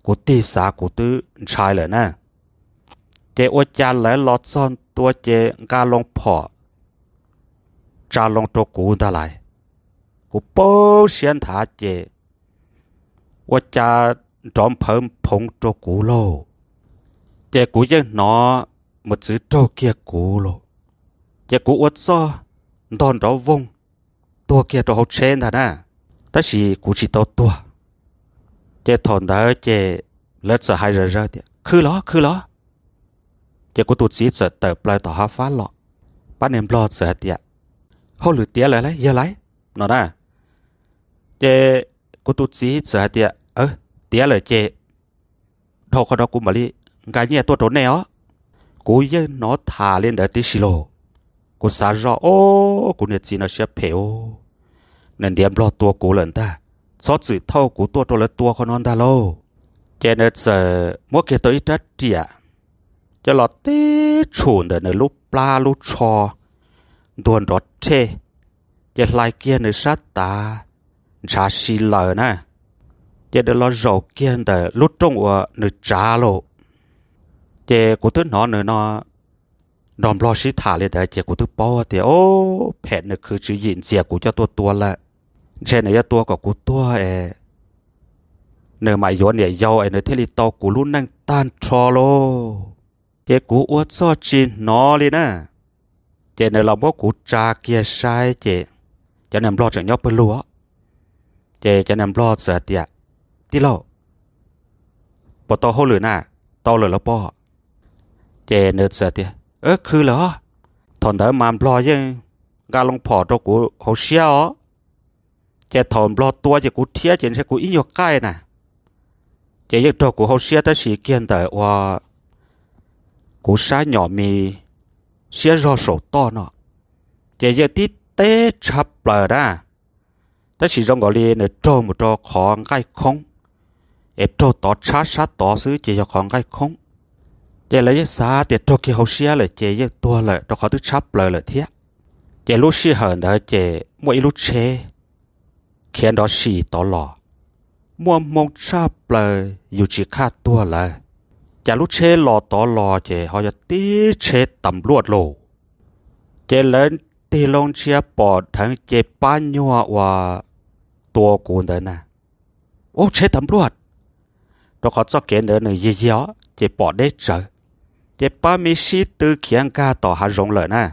kuv tig xav kuv twb ntshai lawm na. Ces ua cas lawv los txog ntua ces nqa loo phom tsa loo rau kuv ntag lais. Kuv poob siab nthav ces ua cas nrov nphawv phoov rau kuv lauj. Ces kuv yeej hnov mos txwv raug kiag kuv lauj. Ces kuv ua txuj ntog nrov voog tuag kiag rau hauv tsheb ntag na, tab sis kuv tsis tau tuag. Ces thaum ntawd ces lawv txawm hais zom zaws tias, Khwv los, khwv los. Ces kuv tus txiv txawm tawm plaws tom hav fab los. Pab niag nplog txawm hais tias, Hauj lwm tiav lawm lauj, yawg lauj, no na. Ces kuv tus txiv txawm hais tias, Tiav lawm ces dhau qhov no kuv mam li nqa nyiaj tuaj rau nej os. Kuv yeej hnov tham li ntawd tib si lauj. Kuv xav zoj, Ob, kuv niag txiv no siab phem, nws ntiav nplog tua kuv lawm ntag, txhob txwm thauj kuv tuaj rau lawv tua qhov no ntag lauj. Ces nws txawm muab kiag tau ib rab riam coj los tib tshum ntawm nws lub plab lub tsho ntuag nrov rhej, ces hlais kiag nws sab tav ntshav si lawm na. Ces nws los zaum kiag ntawm lub rooj uas nws tsav lauj. Ces kuv twb hnov nws no nrog nplog sib tham li ntawd ces kuv twb paub tias, Ob, phem, nws khwv tswv yim ntxias kuv coj tuaj tua lawm. Ntshe nws yuav tua kom kuv tuag es nws mam yuav niam yau es nws thiaj li tau kuv lub neej tag nrho lauj. Ces kuv ua txuj tsis hnov li na. Ces nws los muab kuv tsa kiag saib ces cov niag nplog tseem nyob pawg lug. Ces cov niag nplog txawm hais tias, Tij laug, puas tau hauj lwm na? Tau lawm los pob? Ces nws txawm tias, Khwv lawm os. Thaum ntawd mas nplog yeej nqa loo phom rau kuv hauv siab os. Ces thaum nplog tua ces kuv rhiab ces ntshe kuv ib nyuag qaij na. Ces yeej raug kuv hauv siab tab sis kiag ntawm uas kuv sab nyom mis siab zog saum toj no, ces yeej tib teb tshab plaws na. Tab sis zoo nkaus li nws raug mus rau qhov nqaij khoob, es raug tov tshab sab tod xwb ces yog qhov nqaij khoob. Ces lawv yeej xav tias raug kiag hauv siab lawm ces yeej tuag lawm rau qhov twb tshab plaws lawm thiab. Ces lub sij hawm ntawd ces muaj ib lub tsheb khiav nrov sim tod los, muaj hmoo tshaj plaws yus tsis kaj tuag lawm. Cas lub tsheb los tod los ces ho yog tib tsheb tas npluaj lauj. Ces lawv tig loo ntsia pom dheev ces pab nyuag uas tua kuv ntawd na, Ub, tsheb tas npluaj! Rau qhov txoj kev ntawd nws yig yig os ces pom deb tsawv. Ces pab me sib tw khiav nkag tom hav zoov lawm na.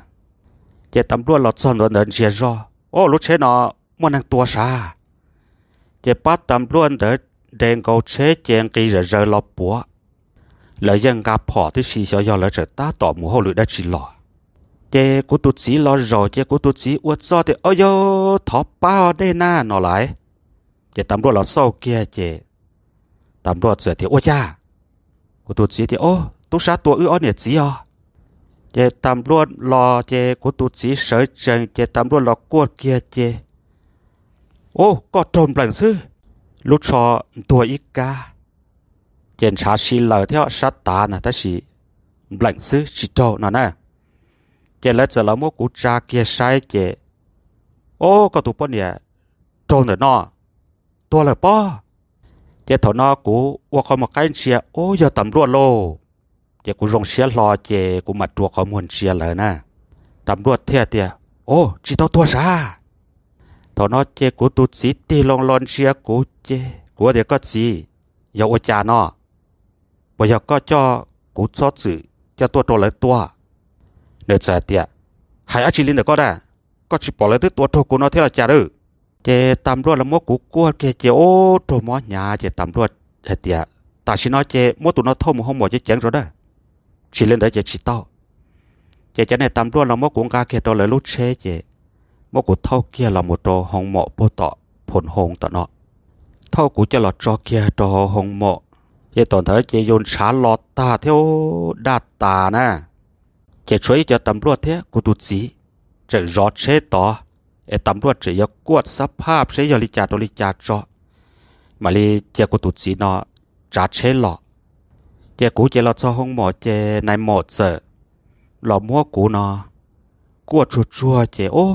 Ces tas npluaj los txog ntua ntawd ntsia zoj, Ub, lub tsheb no muaj neeg tua sav! Ces pab tas npluaj ntawd nres nkaus tsheb ces nqis zom zaws los puav. lawv yeej nqa phom tib si, xyov yog lawv tseem tab tom mus hauj lwm dab tsi los. Ces kuv tus txiv los zaum ces kuv tus txiv ua txuj tias, Au yog, thov pab os dej na no lauj. Ces tas npluaj los xauj kiag ces tas npluaj txawm tias, Ua cas? Kuv tus txiv tias, Au, tub sab tua wb ob niam txiv os. Ces tas npluaj los ces kuv tus txiv sawv tsees ces tas npluaj los kuaj kiag ces, Au, koj raug npleem xwb. Lub tsho ntuag ib kab, ces ntshav si laws thiab sab tav na, tab sis npleem xwb tsis raug no na. Ces lawv txawm los muab kuv tsa kiag saib ces, Au, koj tus poj niam raug ntawm no, tuag lawm pob. Ces thaum no kuv ua qhov muag qaib ntsia, Au, yog tas npluaj lauj. Ces kuv zoo siab hlo ces kuv mam rua qhov muag ntsia lawv na. Tas npluaj thiaj tias, Au, tsis tau tuag sav. Thaum no ces kuv tus txiv tig loo los ntsia kuv ces kuv tias, Koj txiv, yog ua cas no? Puas yog koj coj kuv txhob txwm coj tuaj rau lawv tua? Nws txawm tias, Hais dab tsi li ntawm koj na? Koj tsis pom lawv twb tua raug kuv no thiab los cas lawm? Ces tas npluaj los muab kuv kuaj kiag ces, Au, raug mob hnyav. Ces tas npluaj hais tias, Tam sim no ces muab tus no thauj mus hoo mom ceev ceev rau na, tsis li ntawd ces tsis tau. Ces cov niag tas npluaj los muab kuv nqa kiag rau lawv lub tsheb ces muab kuv thauj kiag los mus rau hoo mom puag tom phoos hoo tom no. Thauj kuv coj los tso kiag rau hauv hoo mom, ces thaum ntawd ces yus ntshav los tag thiab daj tas na. Ces tshuav ib co tas npluaj thiab kuv tus txiv tseem zov tsheb tod, es tas npluaj tseem yuav kuaj xab phaj seb yog li cas rau li cas tso, mam li cia kuv tus txiv no tsav tsheb los. Ces kuv ces los txog hoo mom ces nais mom txawm los muab kuv no kuaj tsuag tsuag ces, Au,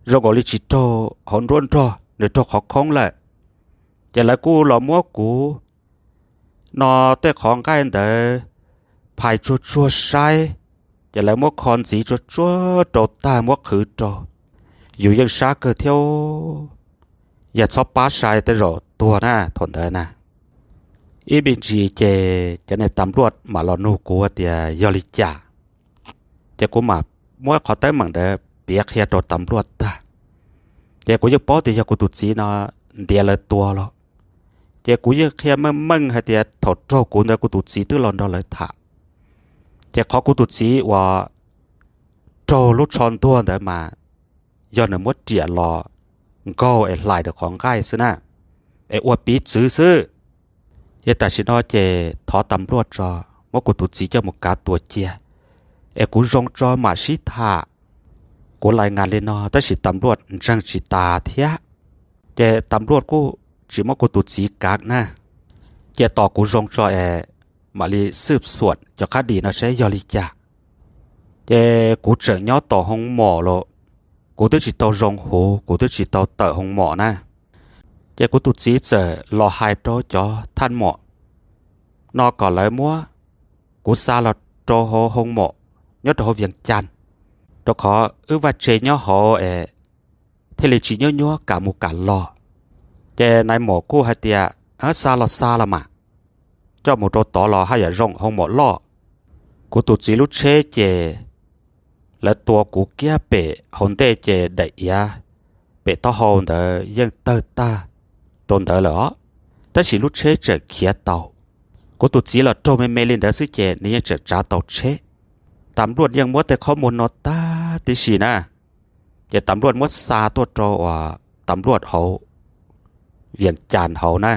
zoo nkaus li tsis raug hauv nruab nrog, nws raug qhov khoob lawm. Ces lawv kuj los muab kuv no tej qhov nqaij ntawd phais tsuag tsuag saib, ces lawv muab kho ntxiv tsuag tsuag rau tag muab qhwv rau. Yus yeej sab kawg thiab, yog txhob pab sai tej zaum tuag na thaum ntawd na. Ib me ntsis ces cov niag tas npluaj mam los nug kuv tias yog li cas, ces kuv mam muab qhov teeb meem ntawd piav qhia rau tas npluaj tag. Ces kuv yeej paub tias yog kuv tus txiv no ntiav lawv tua los. Ces kuv yeej qhia meej meej hais tias thaum raug kuv ntawd kuv tus txiv twb los nrog lawv tham. Ces qhov kuv tus txiv uas raug lub tsho ntuag ntawd mas yog nws muab riam los nkaug es hlais nws qhov nqaij xwb na, es ua piv txwv xwb. Yog tam sim no ces thov tas npluaj tso, muab kuv tus txiv coj mus kav tua cia, es kuv zoo tso mam sib tham. Kuv lais ngas li no tab sis tas npluaj ntseeg tsis tas thiab, ces tas npluaj kuj tsis muab kuv tus txiv kav na. Ces tos kuv zoo tso es mam li xwb xuam cov qab dis no saib yog li cas. Ces kuv tseem nyob tom hoo mom los, kuv twb tsis tau zoo huv, kuv twb tsis tau tawm hoo mom na. Ces kuv tus txiv txawm los hais rau cov thaj mom no kom lawv muab kuv xa los rau hauv hoo mom nyob rau hauv Vias Cas, rau qhov wb vaj tse nyob hauv es thiaj li tsis nyuab nyuab kam mus kam los. Ces nais mom kuj hais tias, Xa los xa los mas, coj mus rau tod los haj yam zoo, hoo mom loj. Kuv tus txiv lub tsheb ces lawv tua kuv kiag pem hauv ntej ces daim iav pem taub hau ntawd yeej tawg tag rau ntawd lawm os, tab sis lub tsheb tseem khiav tau. Kuv tus txiv los raug me me li ntawd xwb ces nws yeej tseem tsav tau tsheb. Tas npluaj yeej muab tej qhov muag no tag tib si na, ces tas npluaj muab xa tuaj rau uas tas npluaj hauv Vias Cas hauv na.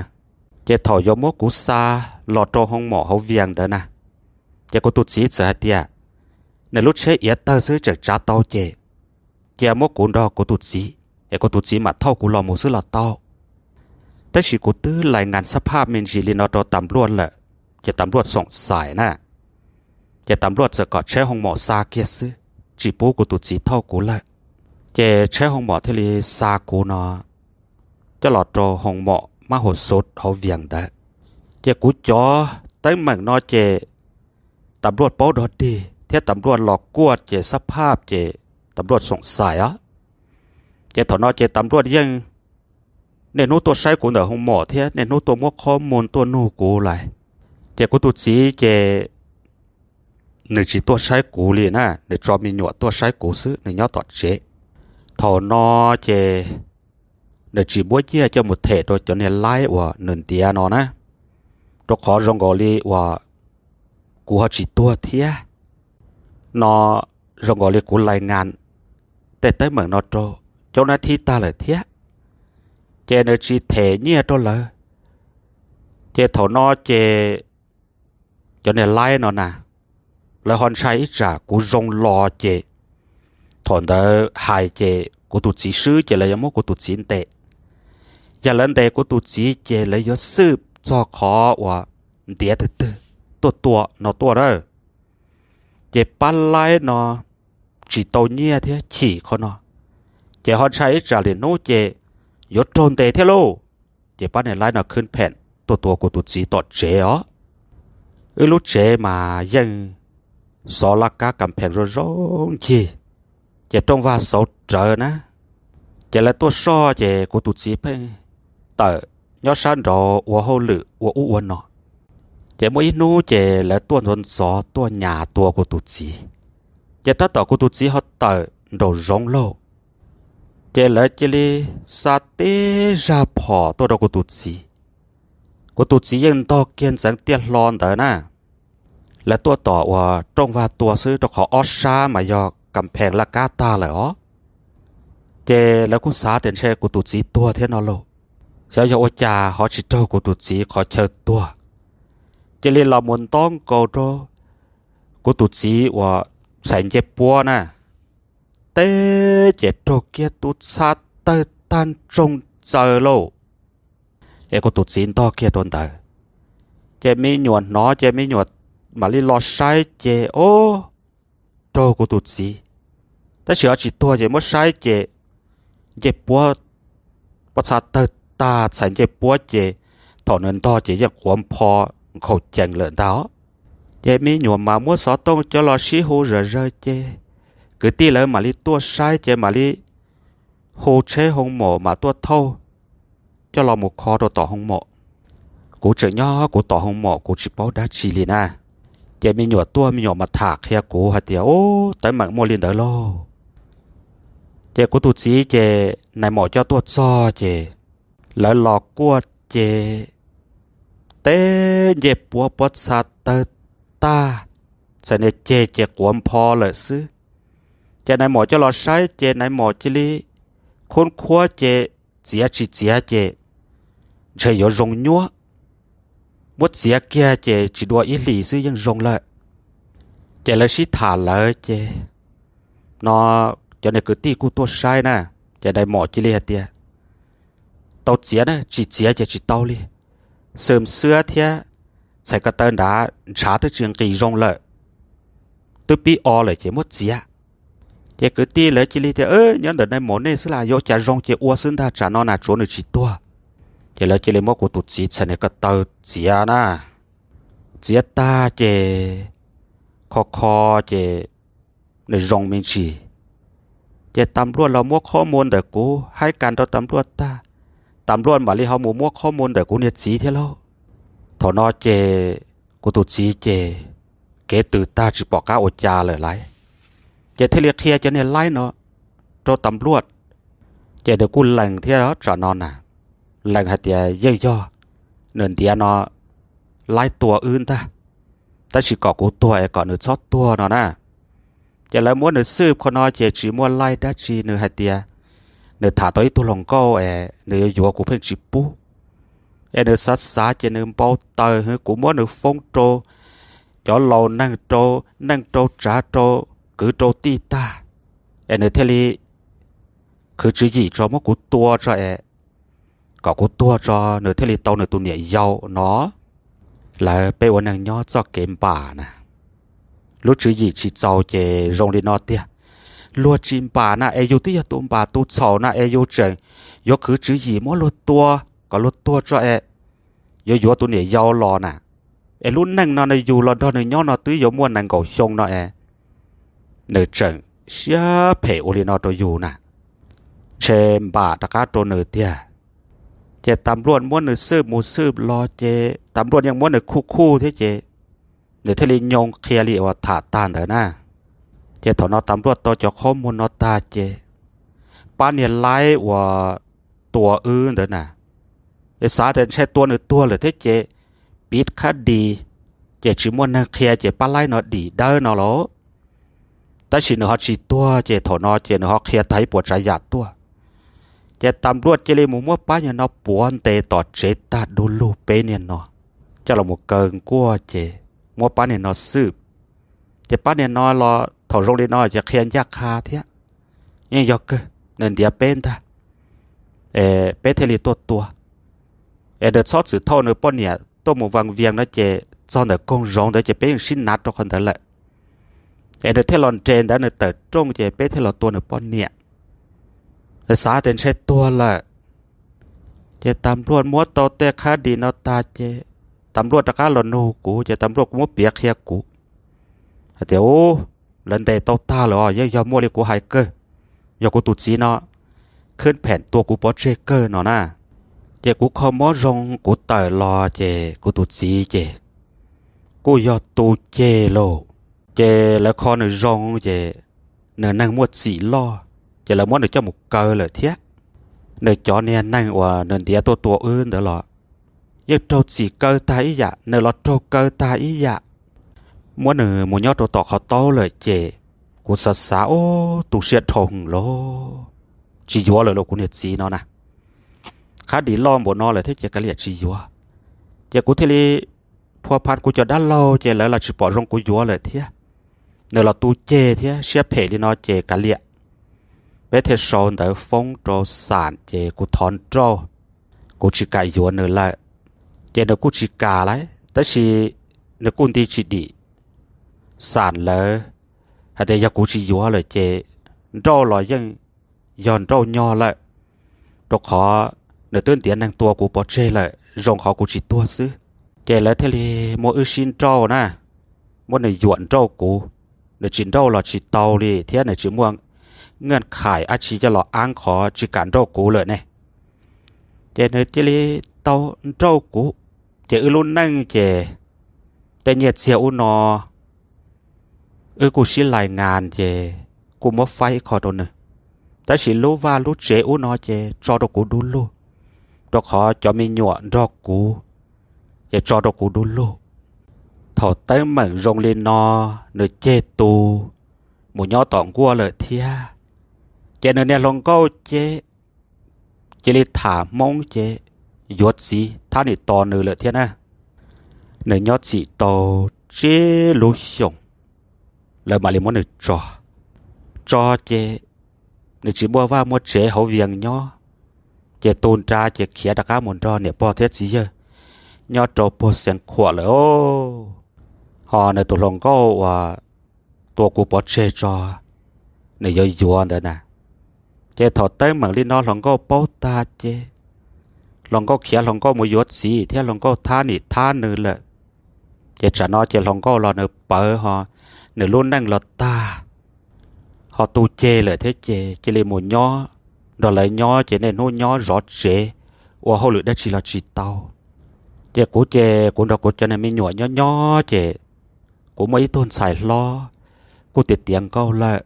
Ces thaum yuav muab kuv xa los rau hoo mom hauv Vias ntawd na, ces kuv tus txiv txawm hais tias, Nws lub tsheb iav tawg xwb tseem tsav tau ces cia muab kuv nrog kuv tus txiv, es kuv tus txiv mam thauj kuv los mus xwb los tau. Tab sis kuv twb lais ngas xab phaj me ntsis li no rau tas npluaj lawm, ces tas npluaj xoom xais na. Ces tas npluaj txawm kom tsheb hoo mom xa kiag xwb, tsis pub kuv tus txiv thauj kuv lawm. Ces tsheb hoo mom thiaj li xa kuv no coj los rau hoo mom mab hauv xov hauv Vias ntawd. Ces kuv cov teeb meem no ces tas npluaj paub dog dig thiab tas npluaj los kuaj ces xab phaj ces tas npluaj xoom xais os. Ces thaum no ces tas npluaj yeej niaj hnub tuaj saib kuv ntawm hoo mom thiab niaj hnub tuaj muab qhov muag tuaj nug kuv lais. Ces kuv tus txiv ces nws tsis tuaj saib kuv li na, nws tso me nyuam tuaj saib kuv xwb, nws nyob tom tsev. Thaum no ces nws tsis muab nyiaj coj mus them rau cov niag laib uas nws ntiav no na, rau qhov zoo nkaus li uas kuv ho tsis tuag thiab no. Zoo nkaus li kuv lais ngas tej teeb meem no rau coob nab thib tag lawm thiab, ces nws tsis them nyiaj rau lawv. Ces thaum no ces cov niag laib no na, lawv ho ntshai ib tsam kuv zoo los ces thaum ntawd hais ces kuv tus txiv swb ces lawv yuav muab kuv tus txiv ntes. Yog lawv ntes kuv tus txiv ces lawv yuav xwb txog qhov uas ntiav twg twg tuaj tua no tuaj na. Ces pab laib no tsis tau nyiaj thiab chim qhov no, ces ho ntshai ib tsam lwm hnub ces yuav raug ntes thiab lauj. Ces pab niag laib no khwb pheem tuaj tua kuv tus txiv tom tsev os. Wb lub tsev mas yeej xov laj kab kas phees zoo zoo ncig, ces rooj vag xauv rawv na. Ces lawv tuaj soj ces kuv tus txiv pheej tawm nyob sab nraud ua hauj lwm ua ub ua no. Ces muaj ib hnub ces lawv tuaj ntxov ntxov tuaj nyas tua kuv tus txiv, ces tab tom kuv tus txiv ho tawm nraum zoov lauj, ces lawv cia li xa tib zaj phom tuaj rau kuv tus txiv. Kuv tus txiv yeej ntog kiag ntxeev tiaj hlo ntawd na. Lawv tuaj tom uas rooj vag tua xwb rau qhov ob sab mas yog kas phees laj kab tag lawm os. Ces lawv kuj xav tias ntshe kuv tus txiv tuag thiab no lauj, xyov yog ua cas ho tsis raug kuv tus txiv qhov chaw tuag. Cia li los mus ntaub nkaus rau kuv tus txiv uas txhais ncej puab na, teb ces raug kiag tub txhab tawg tag ntsoog txaws lauj. Es kuv tus txiv ntog kiag rau ntawd, ces me nyuam hnov ces me nyuam mam li los saib ces o, raug kuv tus txiv. Tab sis ho tsis tuag ces muab saib ces ncej puab, pob txha tawg tag txhais ncej puab ces thaum nws ntog ces yeej quav npho nkhaus cees lawm ntag os. Ces me nyuam mas muab xov tooj coj los sib hu zom zaws ces kwv tij lawv mam li tuaj saib ces mam li hu tsheb hoo maum mam tuaj thauj coj los mus kho rau tom hoo maum. Kuv tseem nyob kuv tom hoo maum kuv tsis paub dab tsi li na. Ces me nyuam tuaj me nyuam mas tham qhia kuv hais tias ub teeb meem muaj li ntawd lauj. Ces kuv tus txiv ces nais maum coj tuaj txog ces lawv los kuaj ces teb ncej puab pob txha tawg tag, txhais niag ceg ces quav npho lawm xwb. Ces nais maum coj los saib ces nais maum cia li khub khuab ces txiav tsis txiav ces ntshe yuav zoo nyuab. Muab txiav kiag ces tsis dua ib hlis xwb yeej zoo lawm. Ces lawv sib tham lawv ces no cov niag kwv tij kuj tuaj saib na, ces nais maum cia li hais tias tau txiav na, tsis txiav ces tsis tau li. Xwm xwab thiab txhais ko taw nrad ntshav twb tsis nqis zoo lawm, twb pib o lawm ces muab txiav. Ces kwv tij lawv cia li tias nyob ntawm nais maum nej xwb las, yuav cas zoo ces ua xwb ntag, tsam no na tsuav nws tsis tuag. Ces lawv cia li muab kuv tus txiv txhais niag ko taw txiav na. Txiav tag ces kho kho ces nws zoo me ntsis. Ces tas npluaj los muab qhob mus ntawm kuv, haib kas rau tas npluaj tag, tas npluaj mam li ho mus muab qhob mus ntawm kuv niag txiv thiab lauj. Thaum no ces kuv tus txiv ces kev tws tag tsis pom qab ua cas lawm lauj. Ces thiaj li qhia cov niag laib no rau tas npluaj, ces nws kuj lees thiab tsam no na, lees hais tias yeej yog nws ntiav no laib tua wb ntag, tab sis kom kuv tuag es kom nws txhob tuag no na. Ces lawv muab nws xwb qhov no ces tsis muaj laij dab tsi, nws hais tias nws tham tau ib tug hluas nkauj es nws yuav yuav kuv pheej tsis pub. Es nws xav xav ces nws npau taws hwv kuv muab nws foob rau cov laus neeg rau, neej rau tsav rau, kwv rau tij tag, es nws thiaj li khwv tswv yim tso muab kuv tua tso es kom kuv tuag tso nws thiaj li tau nws tus niam yau no. Lawv peb ua neeg nyob txoj kev npam na, lub tswv yim tsis txaus ces zoo li no tiag. Luag tsis npam na es yus twb yog tus npam tus txhaum na es yus tseem yuav khwv tswv yim muab luag tua kom luag tuag tso es yuav yuav tus niam yau los na. Es lub neej no nws yus los nrog nws nyob no twb yuav muaj nees nkaum xyoo no es nws tseem siab phem ua li no rau yus na, ntshe npam rov qab rau nws tiag. Ces tas npluaj muab nws xwb mus xwb los ces tas npluaj yeej muab nws khuj khuj thiab ces nws thiaj li nyoo qhia li uas tham tag ntawd na. Ces thaum no tas npluaj tau cov qhob muag no tag ces pab niag laib uas tua wb ntawd na, es xav tias ntshe tua nws tuag lawm thiab ces piv khab dis, Ces tsis muaj neeg qhia ces pab laib no dim dawb no lauj. Tab sis nws ho tsis tuag ces thaum no ces nws ho qhia tag ib puas tsav yam tuaj. Ces tas npluaj cia li mus muab pab niag no puav ntes tom tsev tag du lug peb niag no, coj los mus kaw nkuaj ces muab pab niag no xwb. Ces pab niag no los thaum zoo li no ces qhia ncaj qha thiab, yeej yog kawg, nws ntiav peb ntag, peb thiaj li tuaj tua. Es nws txhob txwm thauj nws poj niam tuaj mus vas vias no ces txog ntawm koog zoov ntawd ces peb yeej sib nav rau qhov ntawd lawm. Es nws thiaj los nres ntawd nws tawm rooj ces peb thiaj los tua nws poj niam. Xav tias ntshai tuag lawm. Ces tas npluaj muab tau tej qhab dis no tag ces tas npluaj rov qab los nug kuv ces tas npluaj kuj muab piav qhia kuv hais tias, u, lawv ntes tau tag lawm os, yeej yog muaj li kuv hais kawg, yog kuv tus txiv no khwb phem tua kuv pov tseg kawg no na. Ces kuv kho mob zoo kuv tawm los ces kuv tus txiv ces kuj yog tu ceg lauj. Ces lawv kho nws zoo ces nws neeg muaj txim loj, ces lawv muab nws coj mus kaw lawm thiab. Nws cov niag neeg uas nws ntiav tuaj tua wb ntawd los yeej raug txim kaw tag ib yam, nws los raug kaw tag ib yam. Muab nws mus nyob rau tom qhov taub lawm ces kuv xav xav, u, tu siab dhau lawm, tsis yuav lawm lauj kuv niag txiv no na. Qhab dis loj npaum no lawm thiab ces kav liam tsis yuav. Ces kuv thiaj li phua pha kuv cov dab laug ces lawv los tsis pom zoo kuv yuav lawm thiab. Nws los tu ceg thiab siab phem li no ces kav liam. Peb thiaj sau ntawv foob rau xam ces kuv thov nrauj, kuv tsis kam yuav nws lawm. Ces nws kuj tsis kam lawm tab sis nws kuj nti tsis dim. Xam lawv hais tias yog kuv tsis yuav lawm ces nrauj los yeej yog nrauj nyog lawm, rau qhov nws twb ntiav neeg tua kuv pov tseg lawm, zoo qhov kuv tsis tuag xwb. Ces lawv thiaj li muab wb sib nrauj na, muab nws yuam nrauj kuv. Nws tsis nrauj los tsis tau li thiab nws tsis muaj naj khais dab tsi coj los ab qhov tsis kam nrauj kuv lawm ne. Ces nws cia li tau nrauj kuv. Ces wb lub neej ces tej nyiaj txiag ub no wb kuj sib lais ngas ces kuj muab faib ib qho rau nws. Tab sis lub vaj lub tsev ub no ces tso rau kuv du lug, rau qhov cov me nyuam nrog kuv ces tso rau kuv du lug. Thaum teeb meem zoo li no, nws ceg tus mus nyob tom nkuaj lawm thiab. Ces nws niag hluas nkauj ces cia li tham hmoob ces yuav txiv thab nim tos nws lawm thiab na. Nws nyob txim tau tsib lub xyoos, lawv mam li muab nws tso. Tso ces nws tsis muaj vaj muaj tsev hauv Vias nyob, ces tu nra ces khiav rov qab mus nrog niam pog thiab txiv yawg nyob rau puag Xeev Khuam lawm os. Ho nws tus hluas nkauj uas tua kuv pov tseg tso, nws yuav yuav ntawd na. Ces thaum teeb meem li no hluas nkauj paub tag ces hluas nkauj khiav hluas nkauj mus yuav txiv thiab hluas nkauj thab nim thab nws lawm. Ces tsam no ces hluas nkauj los nws pawv ho, nws lub neej los tag, ho tu ceg lawm thiab ces cia li mus nyob nrog lawv nyob ces niaj hnub nyob zov tsev, ua hauj lwm dab tsi los tsis tau. Ces kuv ces kuv nrog kuv cov niag me nyuam nyob nyob ces kuv muaj ib tug ntxhais hlob kuj tiav tiav nkauj lawm.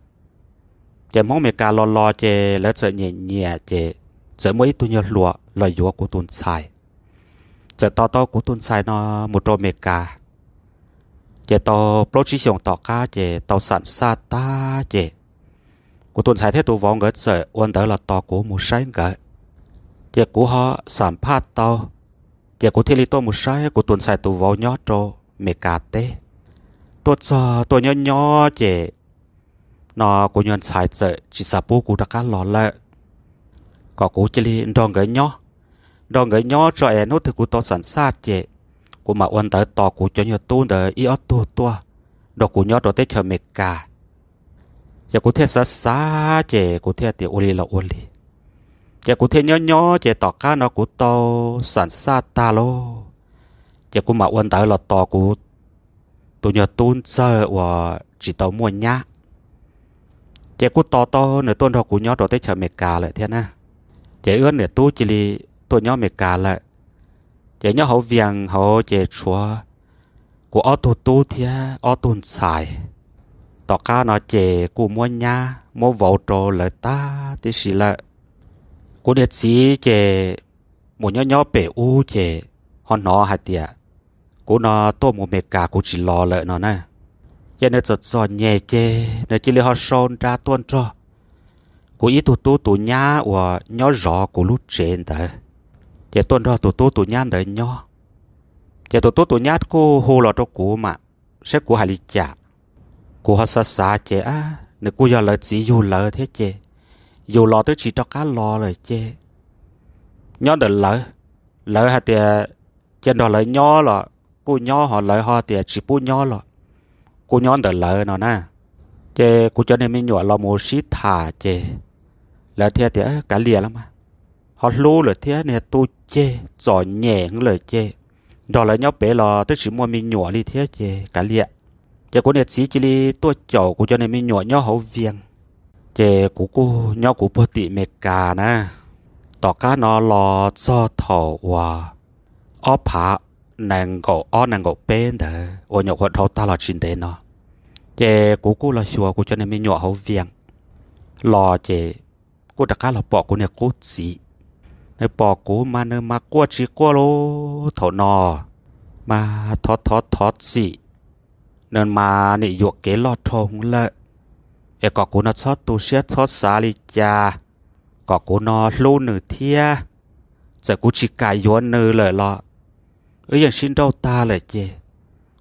Ces Hmoob Amelikas los los ces lawv txawm nyiam nyiam ces txawm muaj ib tug nyuag hluas los yuav kuv tus ntxhais. Txawm tos tau kuv tus ntxhais no mus rau Amelikas, ces tau plaub tsib xyoos tom qab ces tau xam xaj tag ces kuv tus ntxhais thiab tus vauv nkawd txawm ua ntawv los tos kuv mus saib nkawd. Ces kuv ho xam phaj tau, ces kuv thiaj li tuaj mus saib kuv tus ntxhais tus vauv nyob rau Amelikas teb. Tuaj txog tuaj nyob nyob ces no kuv nyuag ntxhais txawm tsis xav pub kuv rov qab los lawm, kom kuv cia li nrog nkawd nyob. Nrog nkawd nyob tso es hnub twg kuv tau xam xaj ces kuv mam ua ntawv tos kuv cov nyuag tub ntawd ib ob tug tuaj nrog kuv nyob rau teb chaws Amelikas. Ces kuv thiaj xav xav ces kuv thiaj tias ua li los ua li. Ces kuv thiaj nyob nyob ces tom qab no kuv tau xam xaj tag lauj, ces kuv mam ua ntawv los tos kuv tus nyuag tub ntxawg uas tsis tau muaj nyab. Ces kuj tos tau nws tuaj nrog kuv nyob rau teb chaws Amelikas lawm thiab na. Ces wb niam tub cia li tuaj nyob Amelikas lawm. Ces nyob hauv Vias hauv ces tshuav kuv ob tug tub thiab ob tug ntxhais. Tom qab no ces kuj muab nyab muab vauv rau lawv tag tib si lawm. Kuv niag txiv ces mus nyob nyob pem ub ces ho hnov hais tias kuv no tuaj mus Meskas kuv tsis los lawm no na. Ces nws txom txom nyem ces nws cia li ho sau nra tuaj nrog kuv ib tug tub tus nyab uas nyob zov kuv lub tsev ntawd. Ces tuaj nrog tus tub tus nyab ntawd nyob, ces tus tub tus nyab kuj hu los rau kuv mas saib kuv hais li cas. Kuv ho xav xav ces nws kuj yog lawv txiv yug lawv thiab ces yus los twb tsis rov qab los lawm ces nyob ntawm lawv. Lawv hais tias cia nrog lawv nyob los kuj nyob, ho lawv ho tias tsis pub nyob los kuj nyob ntawm lawv no na. Ces kuv cov niag me nyuam los mus sib tham ces lawv thiaj tias kav liam los mas, ho hlub lawm thiab niag tu ceg txom nyem lawm ces nrog lawv nyob pem los twb tsis muaj me nyuam li thiab ces kav liam. Ces kuv niag txiv cia li tuaj caum kuv cov niag me nyuam nyob hauv Vias, ces kuv kuj nyob kuv puag tim Meskas na. Tom qab no los txog thaum uas ob phav nees nkaum ob nees nkaum peb ntawd uas nyuam qhuav dhau tag los tsis ntev no, ces kuv kuj los xyuas kuv cov niag me nyuam hauv Vias los ces kuj rov qab los pom kuv niag qub txiv. Nws pom kuv mas nws mas quaj tsis quaj li thaum no, mas thov thov thov txim. Nws mas nim yuam kev loj dhau lawm, es kom kuv no txhob tu siab txhob xav li cas, kom kuv no hlub nws thiab. Txawm kuv tsis kam yuav nws lawm los wb yeej sib nrauj tag lawm ces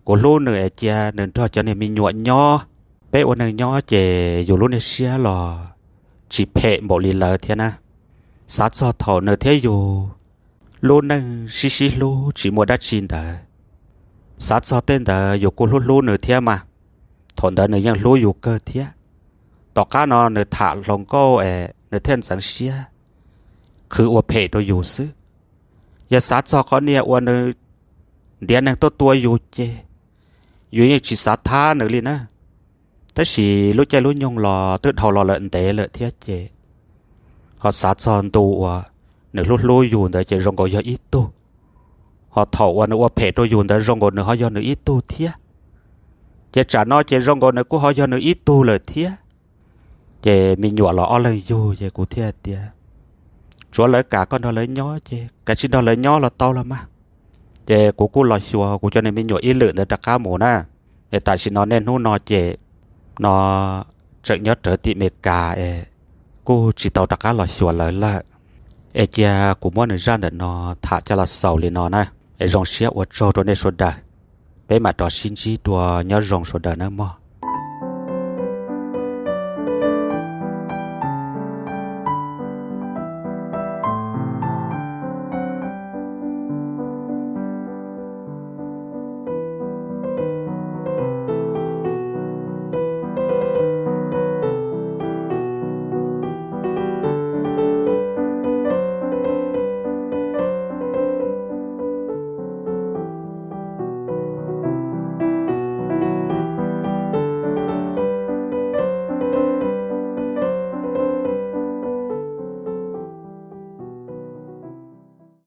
kuv hlub nws es cia nws nrog cov niag me nyuam nyob. Peb ua neeg nyob ces yus lub niag siab los tsis phem npaum li lawv thiab na. Xav txog thaum nws thiab yus lub neej sib sib hlub tsis muaj dab tsi ntawd, xav txog tej ntawd yus kuj hlub hlub nws thiab mas. Thaum ntawd nws yeej hlub yus kawg thiab. Tom qab no nws tham hluas nkauj es nws thiaj ntxeev siab khwv ua phem rau yus xwb. Yog xav txog qhov niag uas nws ntiav neeg tuaj tua yus ces yus yeej tsis xav thab nws li na. Tab sis lub caij lub nyoog los twb dhau los lawm ntev lawm thiab ces ho xav txog ntu uas nws hlub hlub yus ntawd ces zoo nkaus yog ib tug, ho thaum uas nws ua phem rau yus ntawd zoo nkaus nws ho yog nws ib tug thiab. Ces tsam no ces zoo nkaus nws kuj ho yog nws ib tug lawm thiab. Ces me nyuam los ob leeg yug ces kuv thiaj tias tsuav lawv kam koj nrog lawv nyob ces kav tsij nrog lawv nyob los tau los mas. Ces kuv kuj los xyuas kuv cov niag me nyuam ib lwm ntawd rov qab mus na. Es tam sim no niaj hnub no ces no tseem nyob rawv tim Meskas es kuj tsis tau rov qab los xyuas lawv lawm. Es cia kuv muab nws zaj ntawm no tham coj los xaus li no na. Es zoo siab ua tsaug rau nej sawv daws. Peb mam rov sib ntsib dua, nyob zoo sawv daws nawb mog.